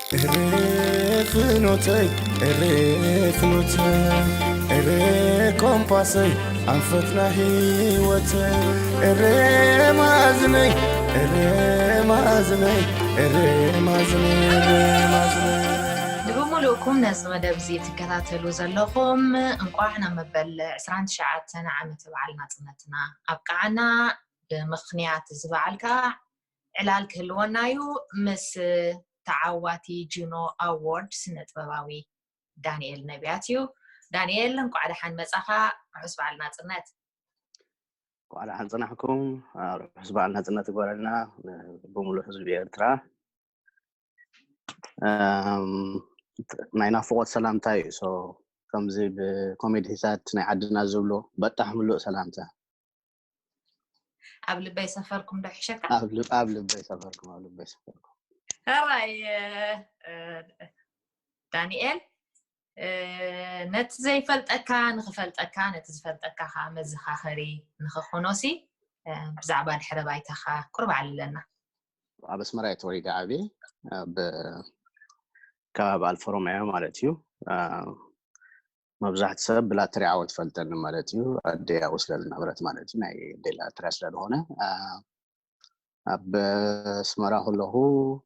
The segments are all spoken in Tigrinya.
እሬ ፍኖተይ፣ እሬ ፍኖተይ፣ እሬ ኮምፓሰይ፣ ኣንፈትና ህይወተይ፣ እሬ ማዝነይ፣ እሬ ማዝነይ፣ እሬ ማዝነይ፣ እሬ ማዝነይ። ንብምሉእኩም ነዚ መደብ እዚ ትከታተሉ ዘለኹም እንቋዕ ናብ መበል ዕስራን ትሽዓተን ዓመተ በዓል ናጽነትና ኣብቅዓና። ብምኽንያት እዚ በዓል ከዓ ዕላል ክህልወና እዩ። ምስ ተዓዋቲ ጁኖ ኣዎርድ ስነ ጥበባዊ ዳንኤል ነቢያት እዩ። ዳንኤል፣ እንቋዕ ደሓን መጻኻ። ርሑስ በዓል ናጽነት። እንኳዕ ደሓን ጸናሕኩም። ርሑስ በዓል ናጽነት ይግበረልና። ብምሉእ ህዝቢ ኤርትራ ናይ ናፍቆት ሰላምታ እዩ። ከምዚ ብኮሜዲ ሂሳት ናይ ዓድና ዝብሎ በጣሕ ምሉእ ሰላምታ። ኣብ ልበይ ሰፈርኩም ዶ ይሕሸካ? ኣብ ልበይ ሰፈርኩም፣ ኣብ ልበይ ሰፈርኩም። ሕራይ ዳንኤል፣ ነቲ ዘይፈልጠካ ንኽፈልጠካ፣ ነቲ ዝፈልጠካ ከዓ መዘኻኸሪ ንኽኾኖሲ ብዛዕባ ድሕረ ባይታኻ ቁርብ ዓልለና። ኣብ ኣስመራ እየ ተወሊደ ዓብየ፣ ኣብ ከባቢ ኣልፈሮማዮ ማለት እዩ። መብዛሕቲ ሰብ ብላተሪ ዓወት ፈልጠኒ ማለት እዩ። ኣደይ ኣብኡ ስለ ዝነበረት ማለት እዩ፣ ናይ ኣደይ ላተሪ ስለ ዝኾነ። ኣብ ኣስመራ ከለኹ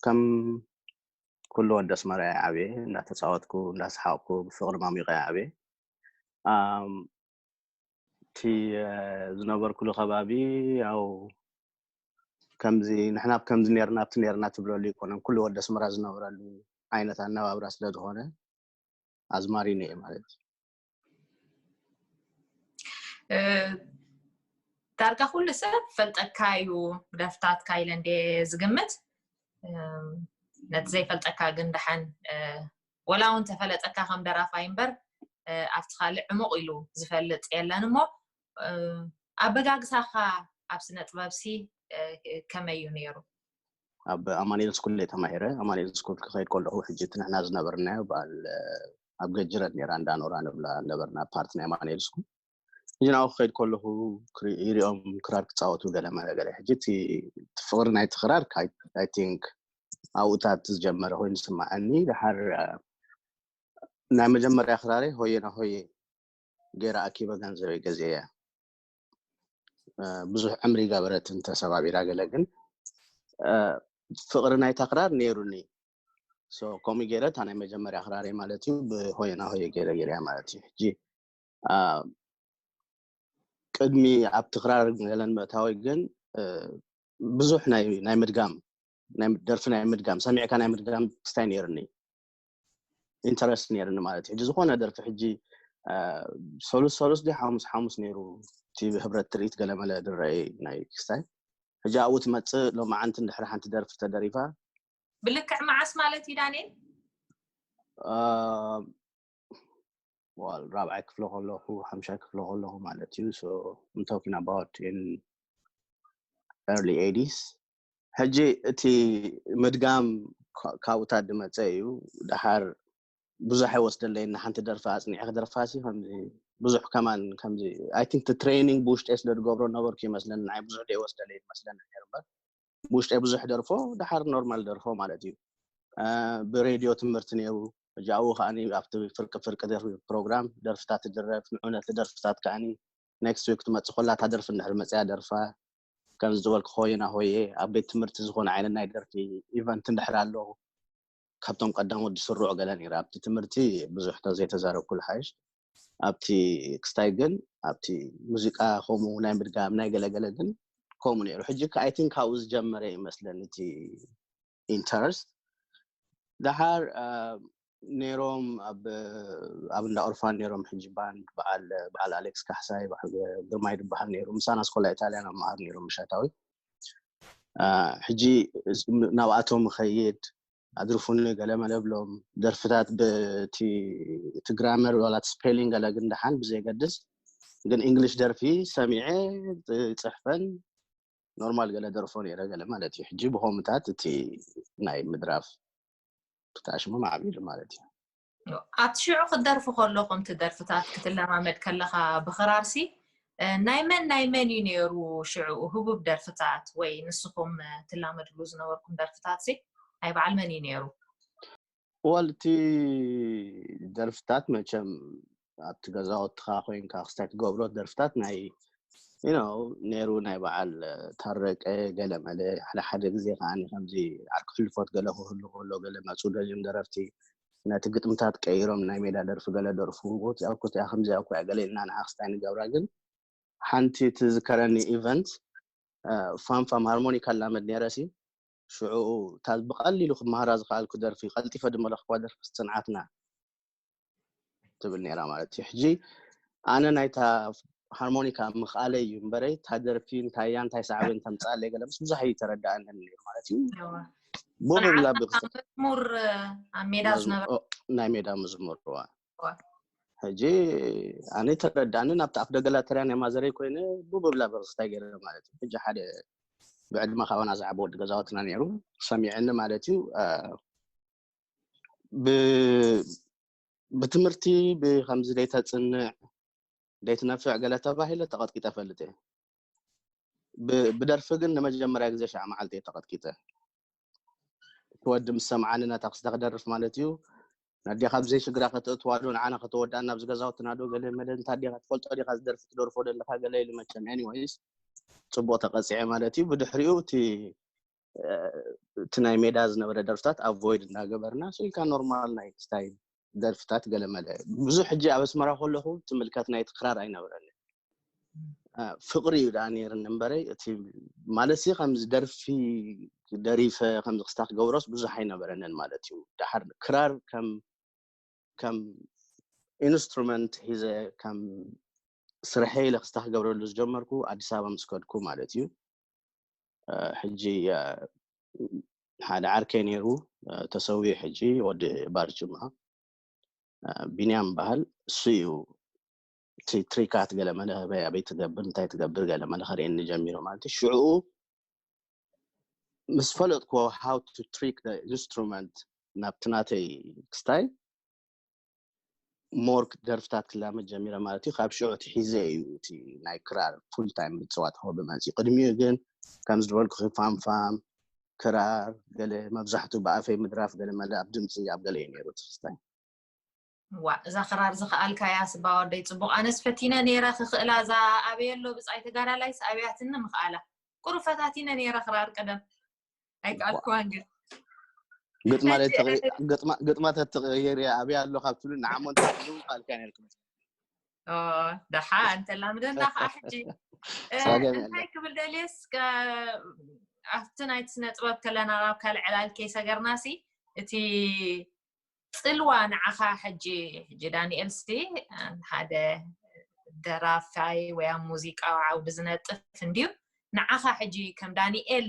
ከም ኩሉ ወዲ ኣስመራ እየ ዓብየ፣ እንዳተፃወትኩ እንዳሰሓቕኩ ብፍቕሪ ማሚቐ እየ ዓብየ። እቲ ዝነበርኩሉ ከባቢ ያው ከምዚ ንሕና ከምዚ ነርና ኣብቲ ነርና ትብለሉ ኣይኮነን፣ ኩሉ ወዲ ኣስመራ ዝነብረሉ ዓይነት ኣነባብራ ስለ ዝኾነ ኣዝማሪኖ እየ ማለት እዩ። ዳርጋ ኩሉ ሰብ ፈልጠካ እዩ ብደርፍታትካ ኢለ እንደ ዝግምት። ነቲ ዘይፈልጠካ ግን ደሓን ወላ እውን ተፈለጠካ ከም ደራፋይ እምበር ኣብቲ ካልእ ዕሙቕ ኢሉ ዝፈልጥ የለን እሞ ኣበጋግሳኻ ኣብ ስነ ጥበብሲ ከመይ እዩ ነይሩ? ኣብ ኣማኑኤል ስኩል እየ ተማሂረ። ኣማኑኤል ስኩል ክኸይድ ከለኹ ሕጂ እቲ ንሕና ዝነበርናዮ በዓል ኣብ ገጅረት ነይራ እንዳ ኖራ ንብላ ነበርና፣ ፓርት ናይ ኣማኑኤል ስኩል። ሕጂ ናብኡ ክኸይድ ከለኹ ይሪኦም ክራር ክፃወቱ ገለ መለ ገለ። ሕጂ እቲ ፍቕሪ ናይቲ ክራር ኣይ ቲንክ ኣብኡታት ዝጀመረ ኮይኑ ዝስማዓኒ። ድሓር ናይ መጀመርያ ክራረይ ሆየና ሆየ ገይረ ኣኪበ ገንዘበይ ገዚኤያ። ብዙሕ ዕምሪ ገበረትን ተሰባቢራ ገለ፣ ግን ፍቕሪ ናይታ ክራር ነይሩኒ። ከምኡ ገይረ እታ ናይ መጀመርያ ክራረይ ማለት እዩ ብሆየና ሆየ ገይረ ገይረያ ማለት እዩ። ሕጂ ቅድሚ ኣብቲ ክራር ገለን ምእታወይ ግን ብዙሕ ናይ ምድጋም፣ ደርፊ ናይ ምድጋም፣ ሰሚዕካ ናይ ምድጋም ክስታይ ነይርኒ፣ ኢንተረስት ነይርኒ ማለት እዩ። ሕጂ ዝኾነ ደርፊ ሕጂ ሰሉስ ሰሉስ ዲ ሓሙስ ሓሙስ ነይሩ እቲ ህብረት ትርኢት ገለመለ ድረይ ናይ ክስታይ። ሕጂ ኣብኡ ትመፅእ ሎማዓንቲ እንድሕር ሓንቲ ደርፊ ተደሪፋ። ብልክዕ መዓስ ማለት እዩ ዳንኤል? ዋል ራብዓይ ክፍለ ከለኹ ሓምሻይ ክፍለ ከለኹ ማለት እዩ። So I'm talking about in early eighties። ሕጂ እቲ ምድጋም ካብኡታት ዝመፀ እዩ። ድሓር ብዙሕ ኣይወስደለይን፣ ንሓንቲ ደርፊ ኣፅኒዐ ክደርፋሲ ከምዚ ብዙሕ ከማን ከምዚ I think ትሬኒንግ ብውሽጢ ስለ ዝገብሮ ነበርኩ ይመስለኒ። ንዓይ ብዙሕ ዘይወስደለይ ይመስለኒ ነይሩ እምበር ብውሽጢ ብዙሕ ደርፎ ድሓር ኖርማል ደርፎ ማለት እዩ። ብሬድዮ ትምህርቲ ነይሩ። እጃኡ ከዓኒ ኣብቲ ፍርቂ ፍርቂ ደርፊ ፕሮግራም ደርፍታት ትድረፍ፣ ንዑ ነቲ ደርፍታት ከዓኒ ኔክስት ዊክ ትመፅእ ኮላ እታ ደርፊ እንድሕር መፅያ ደርፋ። ከምዚ ዝበልኩ ሆየና ሆየ ኣብ ቤት ትምህርቲ ዝኾነ ዓይነት ናይ ደርፊ ኢቨንት እንድሕር ኣሎ ካብቶም ቀዳሞት ዝስርዑ ገለ ነይረ። ኣብቲ ትምህርቲ ብዙሕ ተዘይተዛረብኩ ዝሓይሽ። ኣብቲ ክስታይ ግን ኣብቲ ሙዚቃ ከምኡ ናይ ምድጋም ናይ ገለገለ ግን ከምኡ ነይሩ። ሕጂ I think ካብኡ ዝጀመረ ይመስለኒ እቲ ኢንተረስት። ድሓር ነይሮም ኣብ እንዳ ኦርፋን ነይሮም። ሕጂ ባንድ በዓል በዓል ኣሌክስ ካሕሳይ በዓል ግርማይ ዝበሃል ነይሩ። ምሳና ስኮላ ኢታልያን ኣብ መሃር ነይሮም ምሻታዊ። ሕጂ ናብኣቶም ኸይድ ኣድርፉኒ ገለ መለ ብሎም ደርፍታት ብቲ እቲ ግራመር ዋላ ስፔሊንግ ገለ ግን ደሓን ብዘይገድስ ግን እንግሊሽ ደርፊ ሰሚዐ ጽሕፈን ኖርማል ገለ ደርፎ ነይረ ገለ ማለት እዩ። ሕጂ ብኸምታት እቲ ናይ ምድራፍ ክተኣሽሙ ማዕቢሉ ማለት እዩ። ኣብቲ ሽዑ ክትደርፉ ከለኹም እቲ ደርፍታት ክትለማመድ ከለኻ ብኽራርሲ ናይ መን ናይ መን እዩ ነይሩ? ሽዑ ህቡብ ደርፍታት ወይ ንስኹም ትላመድሉ ዝነበርኩም ደርፍታትሲ ናይ በዓል መን እዩ ነይሩ? ወልቲ ደርፍታት መቸም ኣብቲ ገዛውትኻ ኮይንካ ክስታይ ትገብሮ ደርፍታት ናይ you know ነይሩ ናይ በዓል ታረቀ ገለ መለ ሓደ ሓደ ግዜ ከዓ ከምዚ ዓርኪ ሕልፎት ገለ ክህሉ ከሎ ገለ መፁ ደልዮም ደረፍቲ ነቲ ግጥምታት ቀይሮም ናይ ሜዳ ደርፊ ገለ ደርፉ ኮትያ ኮትያ ከምዚኣ ኮያ ገለ ኢልና ንዓ ክስታይ ንገብራ ግን ሓንቲ ትዝከረኒ ኢቨንት ፋንፋም ሃርሞኒካ ላመድ ነረሲ ሽዑ እታ ብቐሊሉ ክመሃራ ዝኸኣልኩ ደርፊ ቀልጢፈ ድመለኽኳ ደርፊ ጽንዓትና ትብል ነራ ማለት እዩ ሕጂ ኣነ ናይታ ሃርሞኒካ ምኽኣለ እዩ እምበረይ እታ ደርፊ እንታይ እያ እንታይ ሳዕቤን ተምፅኣለይ ገለ ምስ ብዙሕ እዩ ተረዳእንን ነሩ ማለት እዩ ቡብላ መዝሙር ኣብ ሜዳ ዝነበረ ናይ ሜዳ መዝሙር ሕጂ ኣነ ተረዳኒ ናብቲ ኣፍ ደገላ ተርያ ናይ ማዘረይ ኮይነ ብብብላ በቅስታይ ገይረ ማለት እዩ ሕጂ ሓደ ብዕድመ ካባና ዝዓበ ወዲ ገዛወትና ነይሩ ሰሚዐኒ ማለት እዩ ብትምህርቲ ብከምዚ ደይተፅንዕ ደይትነፍዕ ገለ ተባሂለ ተቐጥቂጠ ፈልጥ እየ ብደርፊ ግን ንመጀመርያ ግዜ ሸዓ መዓልቲ እየ ተቐጥቂጠ እቲ ወዲ ምስ ሰምዓኒ ነታ ክስተ ክደርፍ ማለት እዩ ነዴኻ ብዘይ ሽግራ ከተእትዋ ዶ ንዓና ከተወድኣና ኣብዚ ገዛውትና ዶ ገለ መለ እንታ ዴኻ ትፈልጦ ዴኻ ዝደርፊ ትደርፎ ደለኻ ገለ ኢሉ መቸም anyways ፅቡቅ ተቀፂዐ ማለት እዩ ብድሕሪኡ እቲ እቲ ናይ ሜዳ ዝነበረ ደርፍታት avoid እናገበርና ስኢልካ normal ናይ style ደርፍታት ገለ መለ ብዙሕ ሕጂ ኣብ ኣስመራ ከለኹ ትምልከት ናይ ትክራር ኣይነበረኒ ፍቅሪ እዩ ደኣ ነይርኒ እምበረይ እቲ ማለት ሲ ከምዚ ደርፊ ደሪፈ ከምዚ ክስታ ክገብሮስ ብዙሕ ኣይነበረንን ማለት እዩ ደሓር ክራር ከም ከም instrument ሒዘ ከም ስርሐ ኢለ ክስታ ክገብረሉ ዝጀመርኩ ኣዲስ ኣበባ ምስ ከድኩ ማለት እዩ ሕጂ ሓደ ዓርከይ ነይሩ ተሰዊኡ ሕጂ ወዲ ባርጭማ ቢንያም በሃል እሱ እዩ እቲ ትሪካት ገለ መለ ኣበይ ኣበይ ትገብር እንታይ ትገብር ገለ መለ ከርእየኒ ጀሚሩ ማለት እዩ ሽዑኡ ምስ ፈለጥክዎ how to trick the instrument ናብቲ ናተይ ክስታይ more ደርፍታት ክላመድ ጀሚረ ማለት እዩ ካብ ሽዑ እቲ ሒዘ እዩ እቲ ናይ ክራር full time ምፅዋት ክኸብ መፅዩ ቅድሚኡ ግን ከም ዝበልኩ ፋምፋም ክራር ገለ መብዛሕትኡ ብኣፈይ ምድራፍ ገለ መለ ኣብ ድምፂ ኣብ ገለ እዩ ነይሩ እቲ ክስታይ ዋ እዛ ክራር ዝኽኣልካያ ስባ ወደይ ፅቡቕ ኣነስ ፈቲነ ነይረ ክኽእላ እዛ ኣበየሎ ብፃይ ተጋዳላይስ ኣብያትኒ ምኽኣላ ቁሩብ ፈታቲነ ነይረ ክራር ቀደም ኣይከኣልኩዋን ግን ግጥማ ተተቀየር ኣብያ ኣሎ ካብ ትብሉ ንዓሞ እንታይ ትብሉ ካልካ ነርኩም ደሓ እንተላምደና ከዓ ሕጂ እንታይ ክብል ደልየስ ኣብቲ ናይቲ ስነ ጥበብ ከለና ናብ ካልእ ዕላል ከይሰገርና ሲ እቲ ፅልዋ ንዓኻ ሕጂ ሕጂ ዳንኤል ሲ ሓደ ደራፋይ ወይ ኣብ ሙዚቃዊ ዓውዲ ዝነጥፍ እንድዩ ንዓኻ ሕጂ ከም ዳንኤል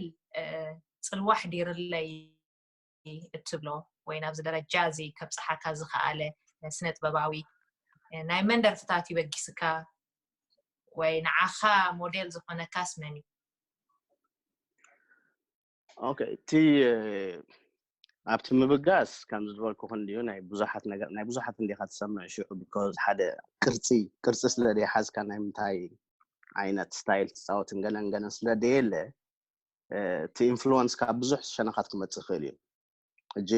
ፅልዋ ኣሕዲርለይ እትብሎ ወይ ናብዚ ደረጃ እዚ ከብፅሓካ ዝኸኣለ ስነ ጥበባዊ ናይ መን ደርፍታት ይበጊስካ ወይ ንዓኻ ሞዴል ዝኾነካስ መን እዩ ኦኬ እቲ ኣብቲ ምብጋስ ከም ዝበልኩ ክንድዩ ናይ ብዙሓት ነገር ናይ ብዙሓት እንዲኻ ትሰምዕ ሽዑ because ሓደ ቅርፂ ቅርፂ ስለ ዘይሓዝካ ናይ ምንታይ ዓይነት ስታይል ትፃወትን ገለን ገለን ስለ ደየለ እቲ ኢንፍሉወንስ ካብ ብዙሕ ሸነኻት ክመፅእ ይኽእል እዩ ሕጂ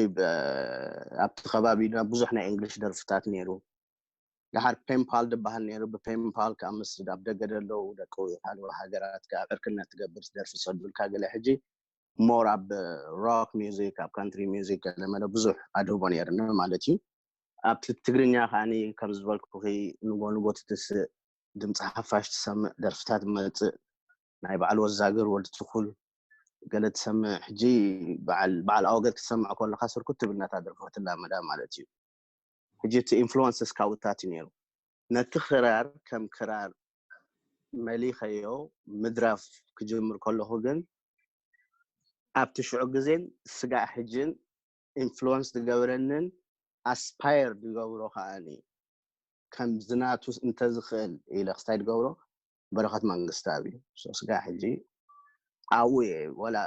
ኣብቲ ከባቢ ብዙሕ ናይ እንግሊሽ ደርፍታት ነይሩ ደሓር ፔምፓል ዝበሃል ነይሩ ብፔምፓል ከዓ ምስ ኣብ ደገ ዘለዉ ደቂ ካልኦ ሃገራት ከዓ ዕርክነት ትገብር ደርፊ ሰዱልካ ገለ ሕጂ more ኣብ rock music ኣብ country music ገለ መለ ብዙሕ ኣድህቦ ነይርኒ ማለት እዩ ኣብቲ ትግርኛ ከዓኒ ከም ዝበልኩኺ ንጎ ንጎ ትትስእ ድምፂ ሓፋሽ ትሰምዕ ደርፍታት መፅእ ናይ በዓል ወዛግር ወዲ ትኹል ገለ ትሰምዕ ሕጂ በዓል ኣወገድ ክትሰምዕ ከለካ ስርኩት ትብል ነታ ደርፊ ክትላመዳ ማለት እዩ ሕጂ እቲ ኢንፍሉወንስ እስካውታት እዩ ነይሩ ነቲ ክራር ከም ክራር መሊኸዮ ምድራፍ ክጅምር ከለኹ ግን ኣብቲ ሽዑ ግዜን ስጋዕ ሕጅን ኢንፍሉወንስ ዝገብረንን ኣስፓየር ዝገብሮ ከዓኒ ከም ዝናቱ እንተዝኽእል ኢለ ክስታይ ዝገብሮ በረኸት መንግስታብ እዩ ስጋ ሕጂ ኣብኡ እየ ወላ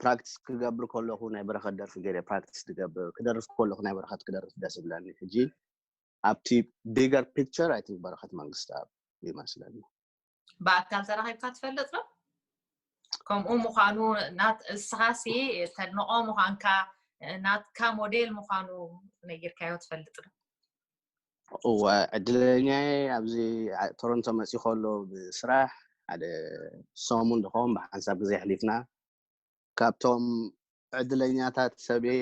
ፕራክቲስ ክገብር ከለኹ ናይ በረኸት ደርፊ ገይረ ፕራክቲስ ዝገብር ክደርፍ ከለኹ ናይ በረኸት ክደርፍ ደስ ይብለኒ ሕጂ ኣብቲ ቢገር ፒክቸር ኣይ ቲንክ በረኸት መንግስታብ ይመስለኒ ብኣካል ተራኺብካ ትፈልጥ ዶ ከምኡ ምዃኑ ናት እስኻሲ ተድንቆ ምዃንካ ናትካ ሞዴል ምዃኑ ነጊርካዮ ትፈልጥ ዶ? እወ፣ ዕድለኛየ ኣብዚ ቶሮንቶ መፂ ከሎ ብስራሕ ሓደ ሰሙን ዝኸውን ብሓንሳብ ግዜ ኣሕሊፍና። ካብቶም ዕድለኛታት ሰብየ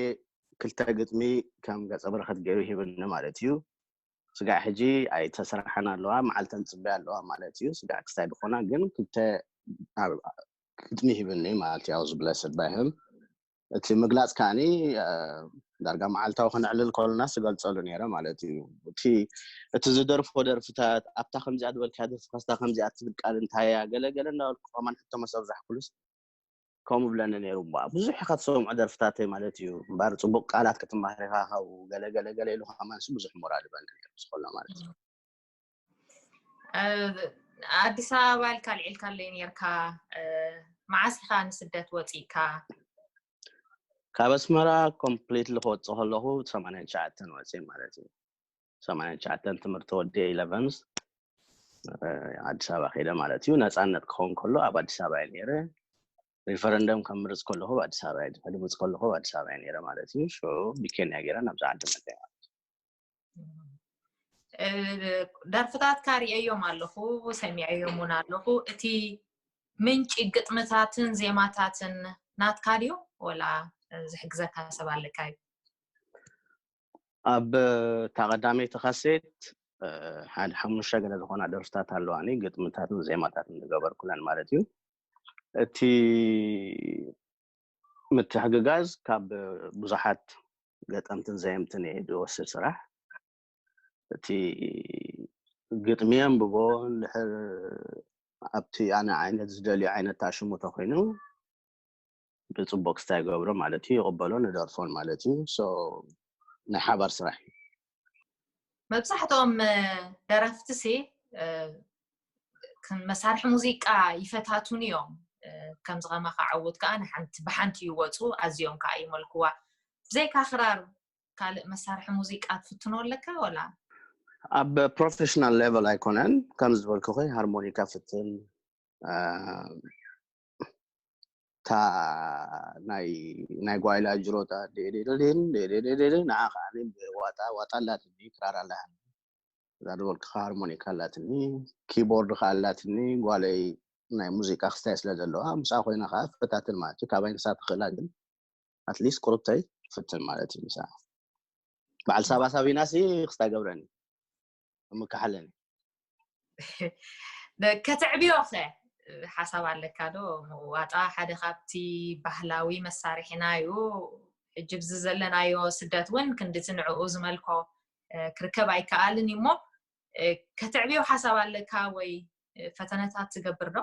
ክልተ ግጥሚ ከም ገፀ በረከት ገይሩ ሂብኒ ማለት እዩ። ስጋዕ ሕጂ ኣይተሰራሓን ኣለዋ፣ መዓልተን ፅበያ ኣለዋ ማለት እዩ። ስጋዕ ክስታይ ዝኾና ግን ክልተ ግጥሚ ሂብኒ ማለት እዩ። ኣብዚ ብለስድ ባይህም እቲ ምግላፅ ከዓኒ ዳርጋ መዓልታዊ ክነዕልል ከሎና ዝገልፀሉ ነይረ ማለት እዩ። እቲ ዝደርፎ ደርፍታት ኣብታ ከምዚኣ ዝበልካ ደርፊ ከስታ ከምዚኣ ትብል ቃል እንታያ ገለገለ እናበልኩ ከማን ሕቶ መሰብ ዛሕኩሉስ ከምኡ ብለኒ ነይሩ። እባ ብዙሕ ኢኻ ትሰምዖ ደርፍታተይ ማለት እዩ። እምበር ፅቡቅ ቃላት ክትማሃር ኢኻ ካብኡ ገለ ገለ ገለ ኢሉ ከማንስ ብዙሕ ሞራል ይበኒ ነይሩ ዝኮና ማለት እዩ። ኣዲስ ኣበባ ኢልካ ኣልዒልካለይ ነርካ። መዓስ ኢኻ ንስደት ወፂእካ? ካብ ኣስመራ ኮምፕሊትሊ ክወፅእ ከለኹ ሰማንያን ትሽዓተን ወፅእ ማለት እዩ። ሰማንያን ትሽዓተን ትምህርቲ ወዲ ኢለቨንስ ኣዲስ ኣበባ ከይደ ማለት እዩ። ነፃነት ክኸውን ከሎ ኣብ ኣዲስ ኣበባ እየ ነይረ። ሪፈረንደም ከምርፅ ከለኹ ኣብ ኣዲስ ኣበባ እየ፣ ድምፅ ከለኹ ኣብ ኣዲስ ኣበባ እየ ነይረ ማለት እዩ። ሽዑ ብኬንያ ገይረ ናብዚ ዓዲ መፀ ማለት እዩ። ደርፍታትካ ሪኤዮም ኣለኹ፣ ሰሚዐዮም እውን ኣለኹ። እቲ ምንጪ ግጥምታትን ዜማታትን ናትካ ድዩ ወላ ዝሕግዘካ ሰብ ኣለካ እዩ? ኣብ እታ ቀዳመይቲ ካሴት ሓደ ሓሙሽተ ገለ ዝኾና ደርፍታት ኣለዋኒ፣ ግጥምታትን ዜማታትን ዝገበርኩለን ማለት እዩ። እቲ ምትሕግጋዝ ካብ ብዙሓት ገጠምትን ዘየምትን እየ ዝወስድ ስራሕ። እቲ ግጥሚ የንብቦ፣ እንድሕር ኣብቲ ኣነ ዓይነት ዝደልዮ ዓይነት ታሽሙ ተኮይኑ ብፅቡቅ ክስታይ ይገብሮ ማለት እዩ፣ ይቕበሎ፣ ንደርፎን ማለት እዩ። ናይ ሓባር ስራሕ እዩ። መብዛሕትኦም ደረፍትሲ መሳርሒ ሙዚቃ ይፈታቱን እዮም። ከምዚ ከማኻ ዓወት ከዓ ንሓንቲ ብሓንቲ ይወፁ፣ ኣዝዮም ከዓ ይመልክዋ። ብዘይካ ክራር ካልእ መሳርሒ ሙዚቃ ትፍትኖ ኣለካ ወላ? ኣብ ፕሮፌሽናል ሌቨል ኣይኮነን። ከም ዝበልኩኺ ሃርሞኒካ ፍትን፣ እታ ናይ ጓይላ ጅሮታ ዴዴዴዴን ዴዴዴዴን ንዓ ከዓ ብዋጣ ዋጣ ኣላትኒ፣ ክራር ኣላትኒ፣ እዛ ዝበልኩኻ ሃርሞኒካ ኣላትኒ፣ ኪቦርድ ከዓ ኣላትኒ። ጓለይ ናይ ሙዚቃ ክስታይ ስለ ዘለዋ ምስኣ ኮይና ከዓ ፈታትን ማለት እዩ። ካባይ ንሳ ትኽእላ ግን ኣትሊስት ቁርብተይ ትፍትን ማለት እዩ። ንሳ በዓል ሳባ ሳቢና ሲ ክስታይ ገብረኒ ምካሓለኒ። ከተዕብዮ ከ ሓሳብ ኣለካ ዶ? ዋጣ ሓደ ካብቲ ባህላዊ መሳርሒና እዩ። ሕጂ ብዚ ዘለናዮ ስደት እውን ክንድቲ ንዕኡ ዝመልኮ ክርከብ ኣይከኣልን እዩ። እሞ ከተዕብዮ ሓሳብ ኣለካ ወይ ፈተነታት ትገብር ዶ?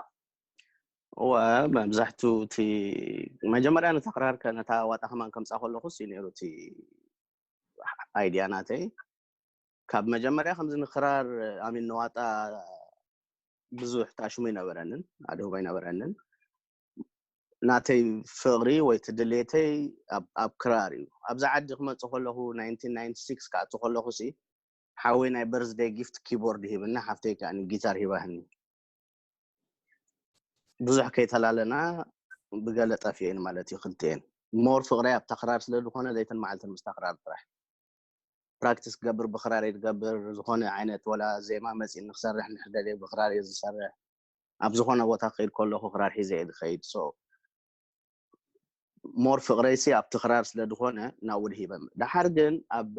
እወ፣ መብዛሕቱ እቲ መጀመርያ ነታ ክራር ከ-፣ ነታ ዋጣ ከማን ከምፃ ከለኹ ሲ ነይሩ እቲ ኣይድያ ናተይ። ካብ መጀመርያ ከምዚ ንክራር ኣሚን ንዋጣ ብዙሕ ታሽሙ ኣይነበረንን፣ ኣድህቦ ኣይነበረንን። ናተይ ፍቕሪ ወይ እቲ ድሌተይ ኣብ፣ ኣብ ክራር እዩ። ኣብዚ ዓዲ ክመፅእ ከለኹ፣ ናይንቲን ናይንቲ ሲክስ ክኣቱ ከለኹ ሲ ሓወይ ናይ በርዝደይ ጊፍት ኪቦርድ ሂብና፣ ሓፍተይ ከዓ ጊታር ሂባህኒ። ብዙሕ ከይተላለና ብገለ ጠፊኤን ማለት እዩ። ክልቲኤን ሞር ፍቕረይ ኣብታ ክራር ስለ ዝኾነ ለይትን መዓልትን ምስታ ክራር ጥራሕ ፕራክቲስ ክገብር፣ ብክራር እየ ዝገብር። ዝኾነ ዓይነት ወላ ዜማ መፂእኒ ክሰርሕ እንድሕር ደልየ ብክራር እየ ዝሰርሕ። ኣብ ዝኾነ ቦታ ክኸይድ ከለኹ ክራር ሒዘ እየ ዝኸይድ። ሶ ሞር ፍቕረይሲ ኣብቲ ክራር ስለ ዝኾነ ናብኡ ድሂበ። ደሓር ግን ኣብ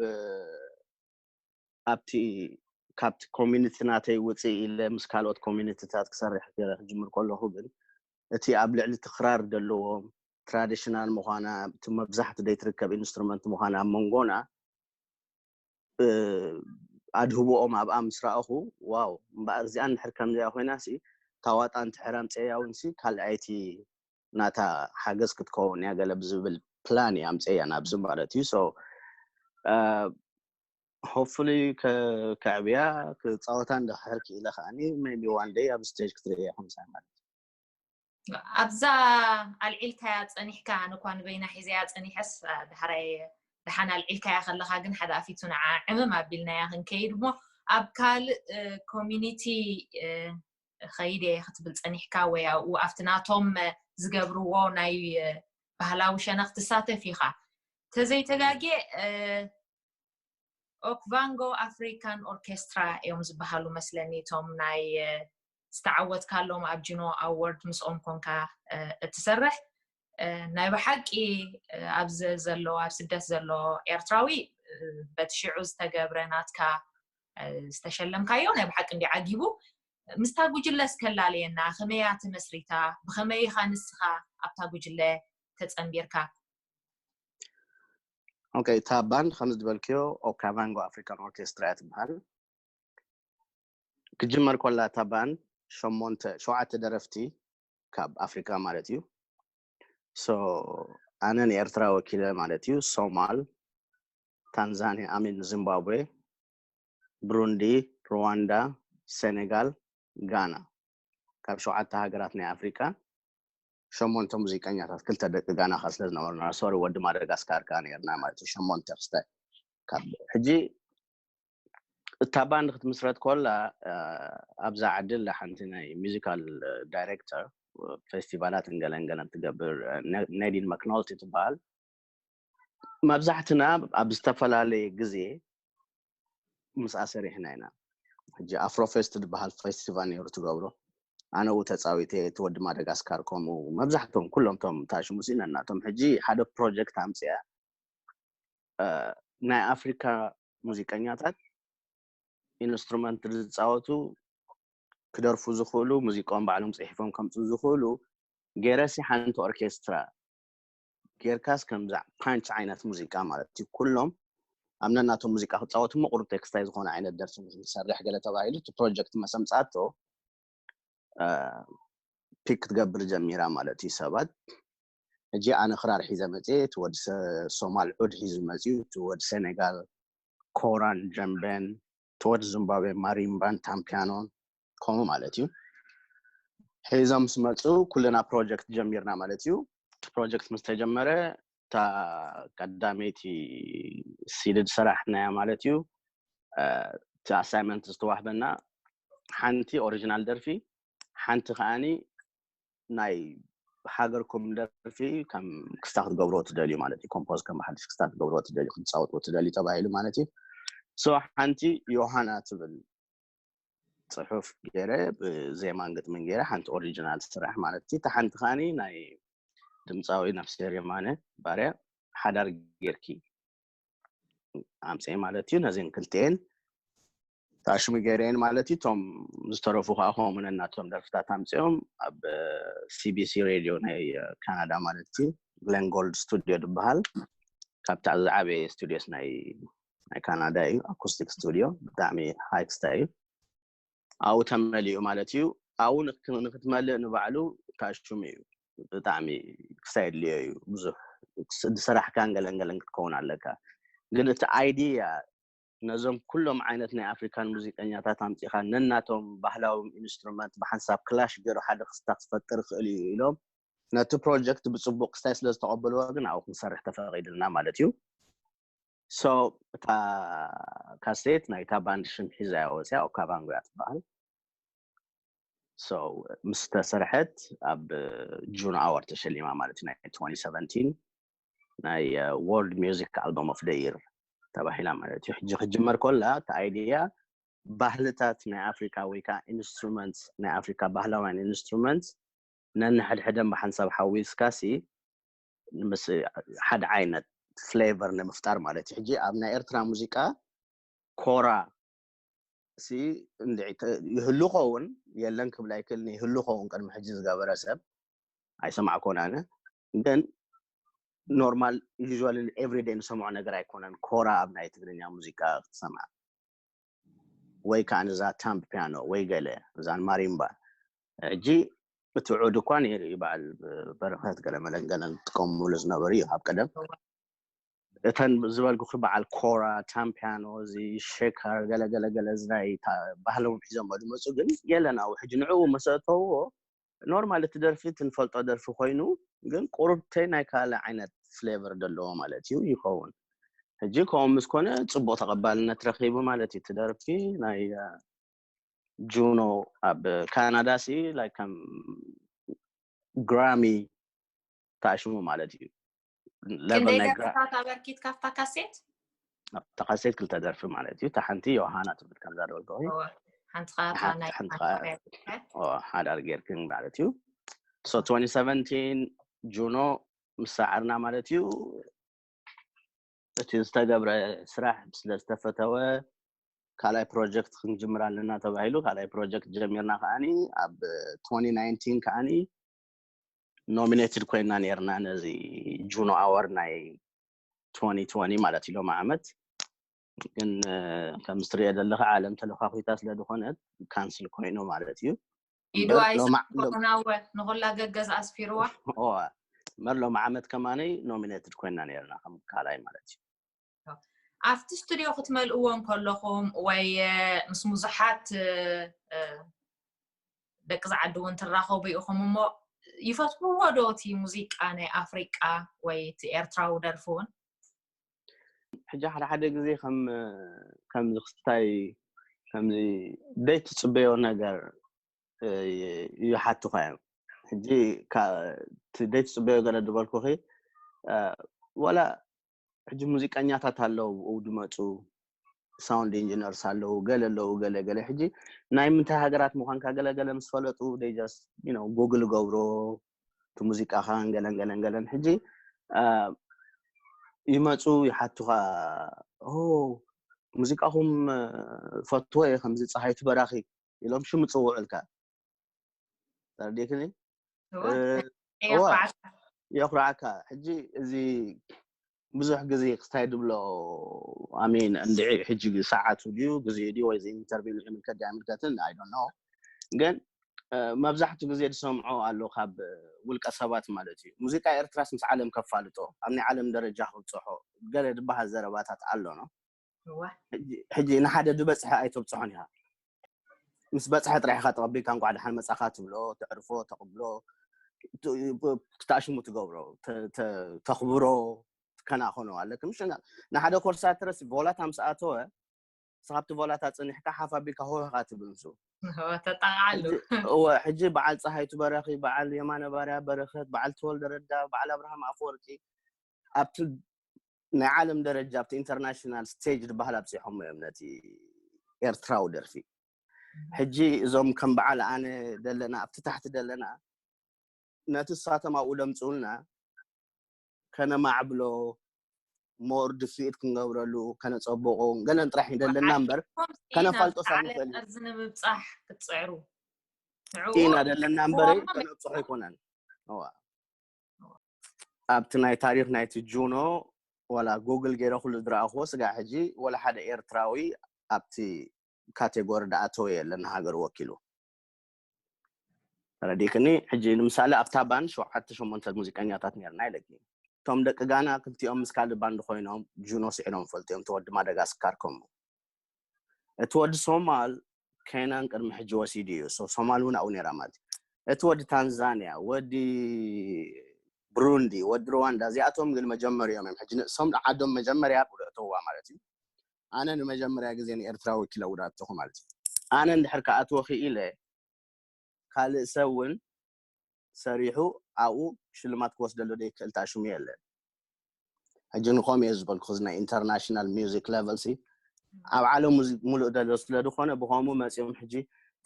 ኣብቲ ካብቲ ኮሚኒቲ ናተይ ውፅእ ኢለ ምስ ካልኦት ኮሚኒቲታት ክሰርሕ ገለ ክጅምር ከለኹ ግን እቲ ኣብ ልዕሊ እቲ ክራር ዘለዎም ትራዲሽናል ምዃና፣ እቲ መብዛሕቱ ደይ ትርከብ ኢንስትሩመንት ምዃና ኣብ መንጎና ኣድህቦኦም ኣብኣ ምስ ረኣኹ፣ ዋው እምበኣር እዚኣ እንድሕር ከምዚኣ ኮይና ሲ ታዋጣ እንድሕር ኣምፅእያ እውን ሲ ካልኣይቲ ናታ ሓገዝ ክትከውን እያ ገለ ብዝብል ፕላን እያ ኣምፅእያ ናብዚ ማለት እዩ። ሶ ሆፕፉሊ ከዕብያ ክፃወታ እንድሕር ክኢለ ከዓኒ ሜቢ ዋን ደይ ኣብ ስቴጅ ክትርእያ ከምሳ ማለት እዩ። ኣብዛ ኣልዒልካያ ፀኒሕካ፣ ኣነ እኳ ንበይና ሒዘያ ፀኒሐስ፣ ዳሕራይ ደሓን ኣልዒልካያ ከለካ ግን ሓደ ኣፊቱ ንዓ ዕምም ኣቢልናያ ክንከይድ እሞ፣ ኣብ ካልእ ኮሚኒቲ ከይደ ክትብል ፀኒሕካ ወይ ኣብኡ ኣብቲ ናቶም ዝገብርዎ ናይ ባህላዊ ሸነኽ ትሳተፍ ኢኻ። ተዘይተጋጌ ኦክቫንጎ ኣፍሪካን ኦርኬስትራ እዮም ዝበሃሉ መስለኒ፣ እቶም ናይ ዝተዓወትካሎም ኣብ ጅኖ ኣወርድ ምስኦም ኮንካ እትሰርሕ። ናይ ብሓቂ ኣብዚ ዘሎ ኣብ ስደት ዘሎ ኤርትራዊ በቲ ሽዑ ዝተገብረ ናትካ ዝተሸለምካዮ ናይ ብሓቂ እንዲ ዓጊቡ። ምስታ ጉጅለ እስከላለየና፣ ከመያ ተመስሪታ፣ ብኸመይ ኢኻ ንስኻ ኣብታ ጉጅለ ተጸንቢርካ? ኦኬ፣ እታ ባንድ ከም ዝበልክዮ ኦካቫንጎ ኣፍሪካን ኦርኬስትራ እያ ትበሃል። ክጅመር ኮላ እታ ባንድ ሸሞንተ ሸውዓተ ደረፍቲ ካብ ኣፍሪካ ማለት እዩ። ሶ ኣነ ንኤርትራ ወኪለ ማለት እዩ። ሶማል፣ ታንዛኒያ፣ ኣሚን፣ ዚምባብዌ፣ ብሩንዲ፣ ሩዋንዳ፣ ሴኔጋል፣ ጋና። ካብ ሸውዓተ ሃገራት ናይ ኣፍሪካ ሸሞንተ ሙዚቀኛታት፣ ክልተ ደቂ ጋና ከ ስለ ዝነበሩና፣ ሶሪ፣ ወዲ ማደጋስካር ከኣ ነርና ማለት እዩ። ሸሞንተ ክስተ ካብ ሕጂ እታ ባንድ ክትምስረት ኮላ ኣብዛ ዓዲ ኣላ ሓንቲ ናይ ሚዚካል ዳይሬክተር፣ ፌስቲቫላት እንገለን ገለን ትገብር፣ ነዲን መክኖልቲ ትበሃል። መብዛሕትና ኣብ ዝተፈላለየ ግዜ ምስኣ ሰሪሕና ኢና። ሕጂ ኣፍሮፌስት ዝበሃል ፌስቲቫል ነይሩ ትገብሮ፣ ኣነ ኡ ተፃዊተ፣ እቲ ወዲ ማደጋስካር ከምኡ፣ መብዛሕቶም ኩሎም ቶም ታሽሙሲ ነናቶም። ሕጂ ሓደ ፕሮጀክት ኣምፅያ ናይ ኣፍሪካ ሙዚቀኛታት ኢንስትሩመንት ዝፃወቱ፣ ክደርፉ ዝኽእሉ፣ ሙዚቃኦም ባዕሎም ፅሒፎም ከምፁ ዝኽእሉ ገይረሲ ሓንቲ ኦርኬስትራ ጌርካስ ከምዛ ፓንች ዓይነት ሙዚቃ ማለት እዩ። ኩሎም ኣብ ነናቶም ሙዚቃ ክፃወቱ እሞ ቁሩብ ቴክስታይ ዝኾነ ዓይነት ደርፊ ንሰርሕ ገለ ተባሂሉ እቲ ፕሮጀክት መሰምፃቶ ፒክ ክትገብር ጀሚራ ማለት እዩ። ሰባት ሕጂ ኣነ ክራር ሒዘ መፅየ፣ እቲ ወዲ ሶማል ዑድ ሒዙ መፅዩ፣ እቲ ወዲ ሴኔጋል ኮራን ጀምቤን፣ እቲ ወዲ ዚምባብዌ ማሪምባን ታምፒያኖን ከምኡ ማለት እዩ። ሒዞም ምስ መፁ ኩልና ፕሮጀክት ጀሚርና ማለት እዩ። እቲ ፕሮጀክት ምስ ተጀመረ እታ ቀዳመይቲ ሲድድ ሰራሕናያ ማለት እዩ። እቲ ኣሳይመንት ዝተዋህበና ሓንቲ ኦሪጂናል ደርፊ፣ ሓንቲ ከዓኒ ናይ ሃገርኩም ደርፊ ከም ክስታ ክትገብርዎ ትደልዩ ማለት እዩ። ኮምፖዝ ከም ሓድሽ ክስታ ክትገብርዎ ትደልዩ፣ ክትፃወትዎ ትደልዩ ተባሂሉ ማለት እዩ። ሶ ሓንቲ ዮሃና ትብል ፅሑፍ ገይረ ብዜማን ግጥምን ገይረ ሓንቲ ኦሪጂናል ስራሕ ማለት እዩ። እታ ሓንቲ ከዓኒ ናይ ድምፃዊ ነፍስሄር የማነ ባርያ ሓዳር ጌርኪ ኣምፅኤ ማለት እዩ። ነዚን ክልቲኤን ታሽሙ ገይረየን ማለት እዩ። እቶም ዝተረፉ ከዓ ከምኡ ነናቶም ደርፍታት ኣምፅኦም ኣብ ሲቢሲ ሬድዮ ናይ ካናዳ ማለት እዩ፣ ግለን ጎልድ ስቱዲዮ ዝበሃል፣ ካብቲ ዝዓበየ ስቱዲዮስ ናይ ናይ ካናዳ እዩ፣ ኣኩስቲክ ስቱዲዮ፣ ብጣዕሚ ሃይ ክስታይ እዩ። ኣብኡ ተመሊኡ ማለት እዩ። ኣብኡ ንክ- ንክትመልእ ንባዕሉ ታሽሙ እዩ፣ ብጣዕሚ ክስታይ የድልዮ እዩ። ብዙሕ ዝሰራሕካን ገለን ገለን ክትከውን ኣለካ። ግን እቲ ኣይዲያ ነዞም ኩሎም ዓይነት ናይ ኣፍሪካን ሙዚቀኛታት ኣምፂኻ ነናቶም ባህላዊ ኢንስትሩመንት ብሓንሳብ ክላሽ ገይሩ ሓደ ክስታ ክፈጥር ይኽእል እዩ ኢሎም ነቲ ፕሮጀክት ብፅቡቅ ክስታይ ስለ ዝተቐበልዎ ግን ኣብኡ ክንሰርሕ ተፈቒድልና ማለት እዩ። ሶ እታ ካሴት ናይታ ባንድ ሽም ሒዛ እያ ወፅያ፣ ኦካቫንጎ እያ ትበሃል። ሶ ምስ ተሰርሐት ኣብ ጁን ኣዋርድ ተሸሊማ ማለት እዩ፣ ናይ twenty seventeen ናይ ወርልድ ሚውዚክ ኣልበም ኦፍ ደ ይር ተባሂላ ማለት እዩ። ሕጂ ክጅመር ኮላ እቲ ኣይዲያ ባህልታት ናይ ኣፍሪካ ወይ ከዓ ኢንስትሩመንት ናይ ኣፍሪካ ባህላውያን ኢንስትሩመንት ነንሕድሕደን ብሓንሳብ ሓዊስካሲ ምስ ሓደ ዓይነት ፍሌቨር ንምፍጣር ማለት እዩ። ሕጂ ኣብ ናይ ኤርትራ ሙዚቃ ኮራ ሲ እንድዒ ተ- ይህሉ ኸውን የለን ክብል ኣይክእልን፣ ይህሉ ኸውን ቅድሚ ሕጂ ዝገበረ ሰብ ኣይሰማዕኮን ኣነ። ግን ኖርማል ዩዥዋሊ ኤቭሪዴይ ንሰምዖ ነገር ኣይኮነን ኮራ ኣብ ናይ ትግርኛ ሙዚቃ ክትሰምዓ ወይ ከዓ ንዛ ታምፕ ፒያኖ ወይ ገለ እዛን ማሪምባ። ሕጂ እቲ ዑድ እኳ ነይሩ እዩ፣ በዓል በረኸት ገለ መለንገለን ዝጥቀሙሉ ዝነበሩ እዩ ካብ ቀደም። እተን ዝበልኩኺ በዓል ኮራ፣ ታምፒያኖ፣ እዚ ሸካር ገለ ገለ ገለ እዚ ናይ ታ- ባህሎም ሒዞሞ ዝመፁ ግን የለን ኣብኡ። ሕጂ ንዕኡ መሰእተውዎ ኖርማል እቲ ደርፊ እቲ ንፈልጦ ደርፊ ኮይኑ ግን ቁሩብተይ ናይ ካልእ ዓይነት ፍሌቨር ዘለዎ ማለት እዩ ይኸውን። ሕጂ ከምኡ ምስ ኮነ ፅቡቅ ተቐባልነት ረኺቡ ማለት እዩ። እቲ ደርፊ ናይ ጁኖ ኣብ ካናዳ ሲ ላይክ ከም ግራሚ ተኣሽሙ ማለት እዩ። ክንደይ ደርፍታት ኣበርኪት ካብታ ካሴት? ኣብታ ካሴት ክልተ ደርፊ ማለት እዩ። እታ ሓንቲ ዮሃና ትብል ከምዛ ዝበልኩኺ፣ ሓንቲ ከኣ ሓንቲ ሓዳር ጌርክን ማለት እዩ። So twenty seventeen ጁኖ ምስ ሰዓርና ማለት እዩ፣ እቲ ዝተገብረ ስራሕ ስለ ዝተፈተወ ካልኣይ ፕሮጀክት ክንጅምር ኣለና ተባሂሉ፣ ካልኣይ ፕሮጀክት ጀሚርና። ከዓኒ ኣብ twenty nineteen ከዓኒ ኖሚኔትድ ኮይና ነርና ነዚ ጁኖ ኣዋርድ ናይ twenty twenty ማለት እዩ፣ ሎሚ ዓመት። ግን ከም ትሪኦ ዘለኻ ዓለም ተለኳኩታ ስለ ዝኾነት ካንስል ኮይኑ ማለት እዩ። ኢዱ እምበር ኣይሰ ሎማ- ሎ- ኮሮና እወ ንኹላ ገገዝ ኣስፊርዋ። እወ፣ እምበር ሎሚ ዓመት ከማኒ ኖሚኔትድ ኮይና ነርና ከም ካልኣይ ማለት እዩ። ኣብቲ ስቱድዮ ክትመልእዎ እንከለኹም ወይ ምስ ብዙሓት ደቂ ዝዓዲ እውን ትራኸቡ ኢኹም እሞ፣ ይፈትውዎ ዶ እቲ ሙዚቃ ናይ ኣፍሪቃ ወይ እቲ ኤርትራዊ ደርፊ እውን? ሕጂ ሓደ ሓደ ግዜ ከም ከምዚ ክስታይ ከምዚ ደይ ትፅበዮ ነገር ይሓቱኻ እዮም። ሕጂ ደይ ትፅበዮ ገለ ዝበልኩኺ፣ ዋላ ሕጂ ሙዚቀኛታት ኣለዉ ብኡ ድመፁ፣ ሳውንድ ኢንጂነርስ ኣለዉ፣ ገለ ኣለዉ፣ ገለ ገለ። ሕጂ ናይ ምንታይ ሃገራት ምዃንካ ገለ ገለ ምስ ፈለጡ፣ they just you know ጉግል ገብሮ እቲ ሙዚቃኻን ገለን ገለን ገለን። ሕጂ ይመፁ ይሓቱኻ፣ ኦ ሙዚቃኹም ፈትዎ እየ፣ ከምዚ ፀሃይቱ በራኺ ኢሎም ሽም ይፅውዑልካ። ተረዲእክኒ? እወ። የኹርዓካ። ሕጂ እዚ ብዙሕ ግዜ ክስታይ ድብሎ ኣሜን እንድዒ ሕጂ ሰዓቱ ድዩ ግዜ ድዩ ወይ ኢንተርቪው ይምልከት ድዩ ኣይምልከትን I don't know። ግን መብዛሕቱ ግዜ ዝሰምዖ ኣሎ ካብ ውልቀ ሰባት ማለት እዩ። ሙዚቃ ኤርትራስ ምስ ዓለም ከፋልጦ ኣብ ናይ ዓለም ደረጃ ክብፅሖ ገለ ዝበሃል ዘረባታት ኣሎ ነው። ሕጂ ንሓደ ዝበፅሐ ኣይተብፅሖን ኢኻ። ምስ በፅሐ ጥራሕ ኢኻ ተቐቢልካ እንኳዕ ደሓን መፃኻ ትብሎ፣ ተዕርፎ፣ ተቕብሎ፣ ክተኣሽሙ ትገብሮ፣ ተኽብሮ፣ ትከናኸኖ ኣለክ። ምሽ ንሓደ ኮርሳትረስ ቮላታ ምስ ኣተወ ንስኻ ኣብቲ ቮላታ ፅኒሕካ ሓፍ ኣቢልካ ሆህኻ ትብል ንሱ። ተጣቃዓሉ። እወ፣ ሕጂ በዓል ፀሃይቱ በረኺ፣ በዓል የማነ ባርያ በረኸት፣ በዓል ተወልደ ረዳ፣ በዓል ኣብርሃም ኣፈወርቂ ኣብቲ ናይ ዓለም ደረጃ ኣብቲ ኢንተርናሽናል ስቴጅ ዝበሃል ኣብፂሖሞ እዮም ነቲ ኤርትራዊ ደርፊ። ሕጂ እዞም ከም በዓል ኣነ ደለና ኣብቲ ታሕቲ ደለና ነቲ እሳቶም ኣብኡ ደምፅኡልና ከነማዕብሎ ሞር ድፍኢት ክንገብረሉ ከነፀብቆ ገለን ጥራሕ ደለና እምበር ከነፋልጦ ሳንኽእል ጠርዚ ንምብፃሕ ክትፅዕሩ ኢና ደለና እምበር ከነብፅሖ ኣይኮነን። ኣብቲ ናይ ታሪክ ናይቲ ጁኖ ዋላ ጉግል ገይረ ኩሉ ዝረኣኽዎ ስጋዕ ሕጂ ዋላ ሓደ ኤርትራዊ ኣብቲ ካቴጎሪ ደኣተወ የለን ንሃገር ወኪሉ። ተረዲእክኒ? ሕጂ ንምሳሌ ኣብታ ባንድ ሸውዓተ ሸሞንተ ሙዚቀኛታት ነርና ኢለኪ። እቶም ደቂ ጋና ክልቲኦም ምስ ካልእ ባንድ ኮይኖም ጁኖ ስዒሮም ፈልጡ እዮም። ተወዲ ማደጋስካር ከምኡ እቲ ወዲ ሶማል ኬንያን ቅድሚ ሕጂ ወሲዱ እዩ። ሶማል እውን ኣብኡ ነይራ ማለት እዩ። እቲ ወዲ ታንዛንያ፣ ወዲ ብሩንዲ፣ ወዲ ሩዋንዳ እዚኣቶም ግን መጀመሪኦም እዮም። ሕጂ ንእሶም ዓዶም መጀመርያ ብልእተዋ ማለት እዩ። ኣነ ንመጀመርያ ግዜ ንኤርትራ ወኪለ ውዳተኹ ማለት እዩ። ኣነ እንድሕር ከኣትወ ክኢለ ካልእ ሰብ እውን ሰሪሑ ኣብኡ ሽልማት ክወስደሉ ዘይክእል ታሽሙ የለን። ሕጂ ንኸም እየ ዝበልኩ ናይ ኢንተርናሽናል ሚዚክ ሌቨል ሲ ኣብ ዓለም ሙሉእ ደሎ ስለ ዝኾነ ብኸምኡ መፂኦም ሕጂ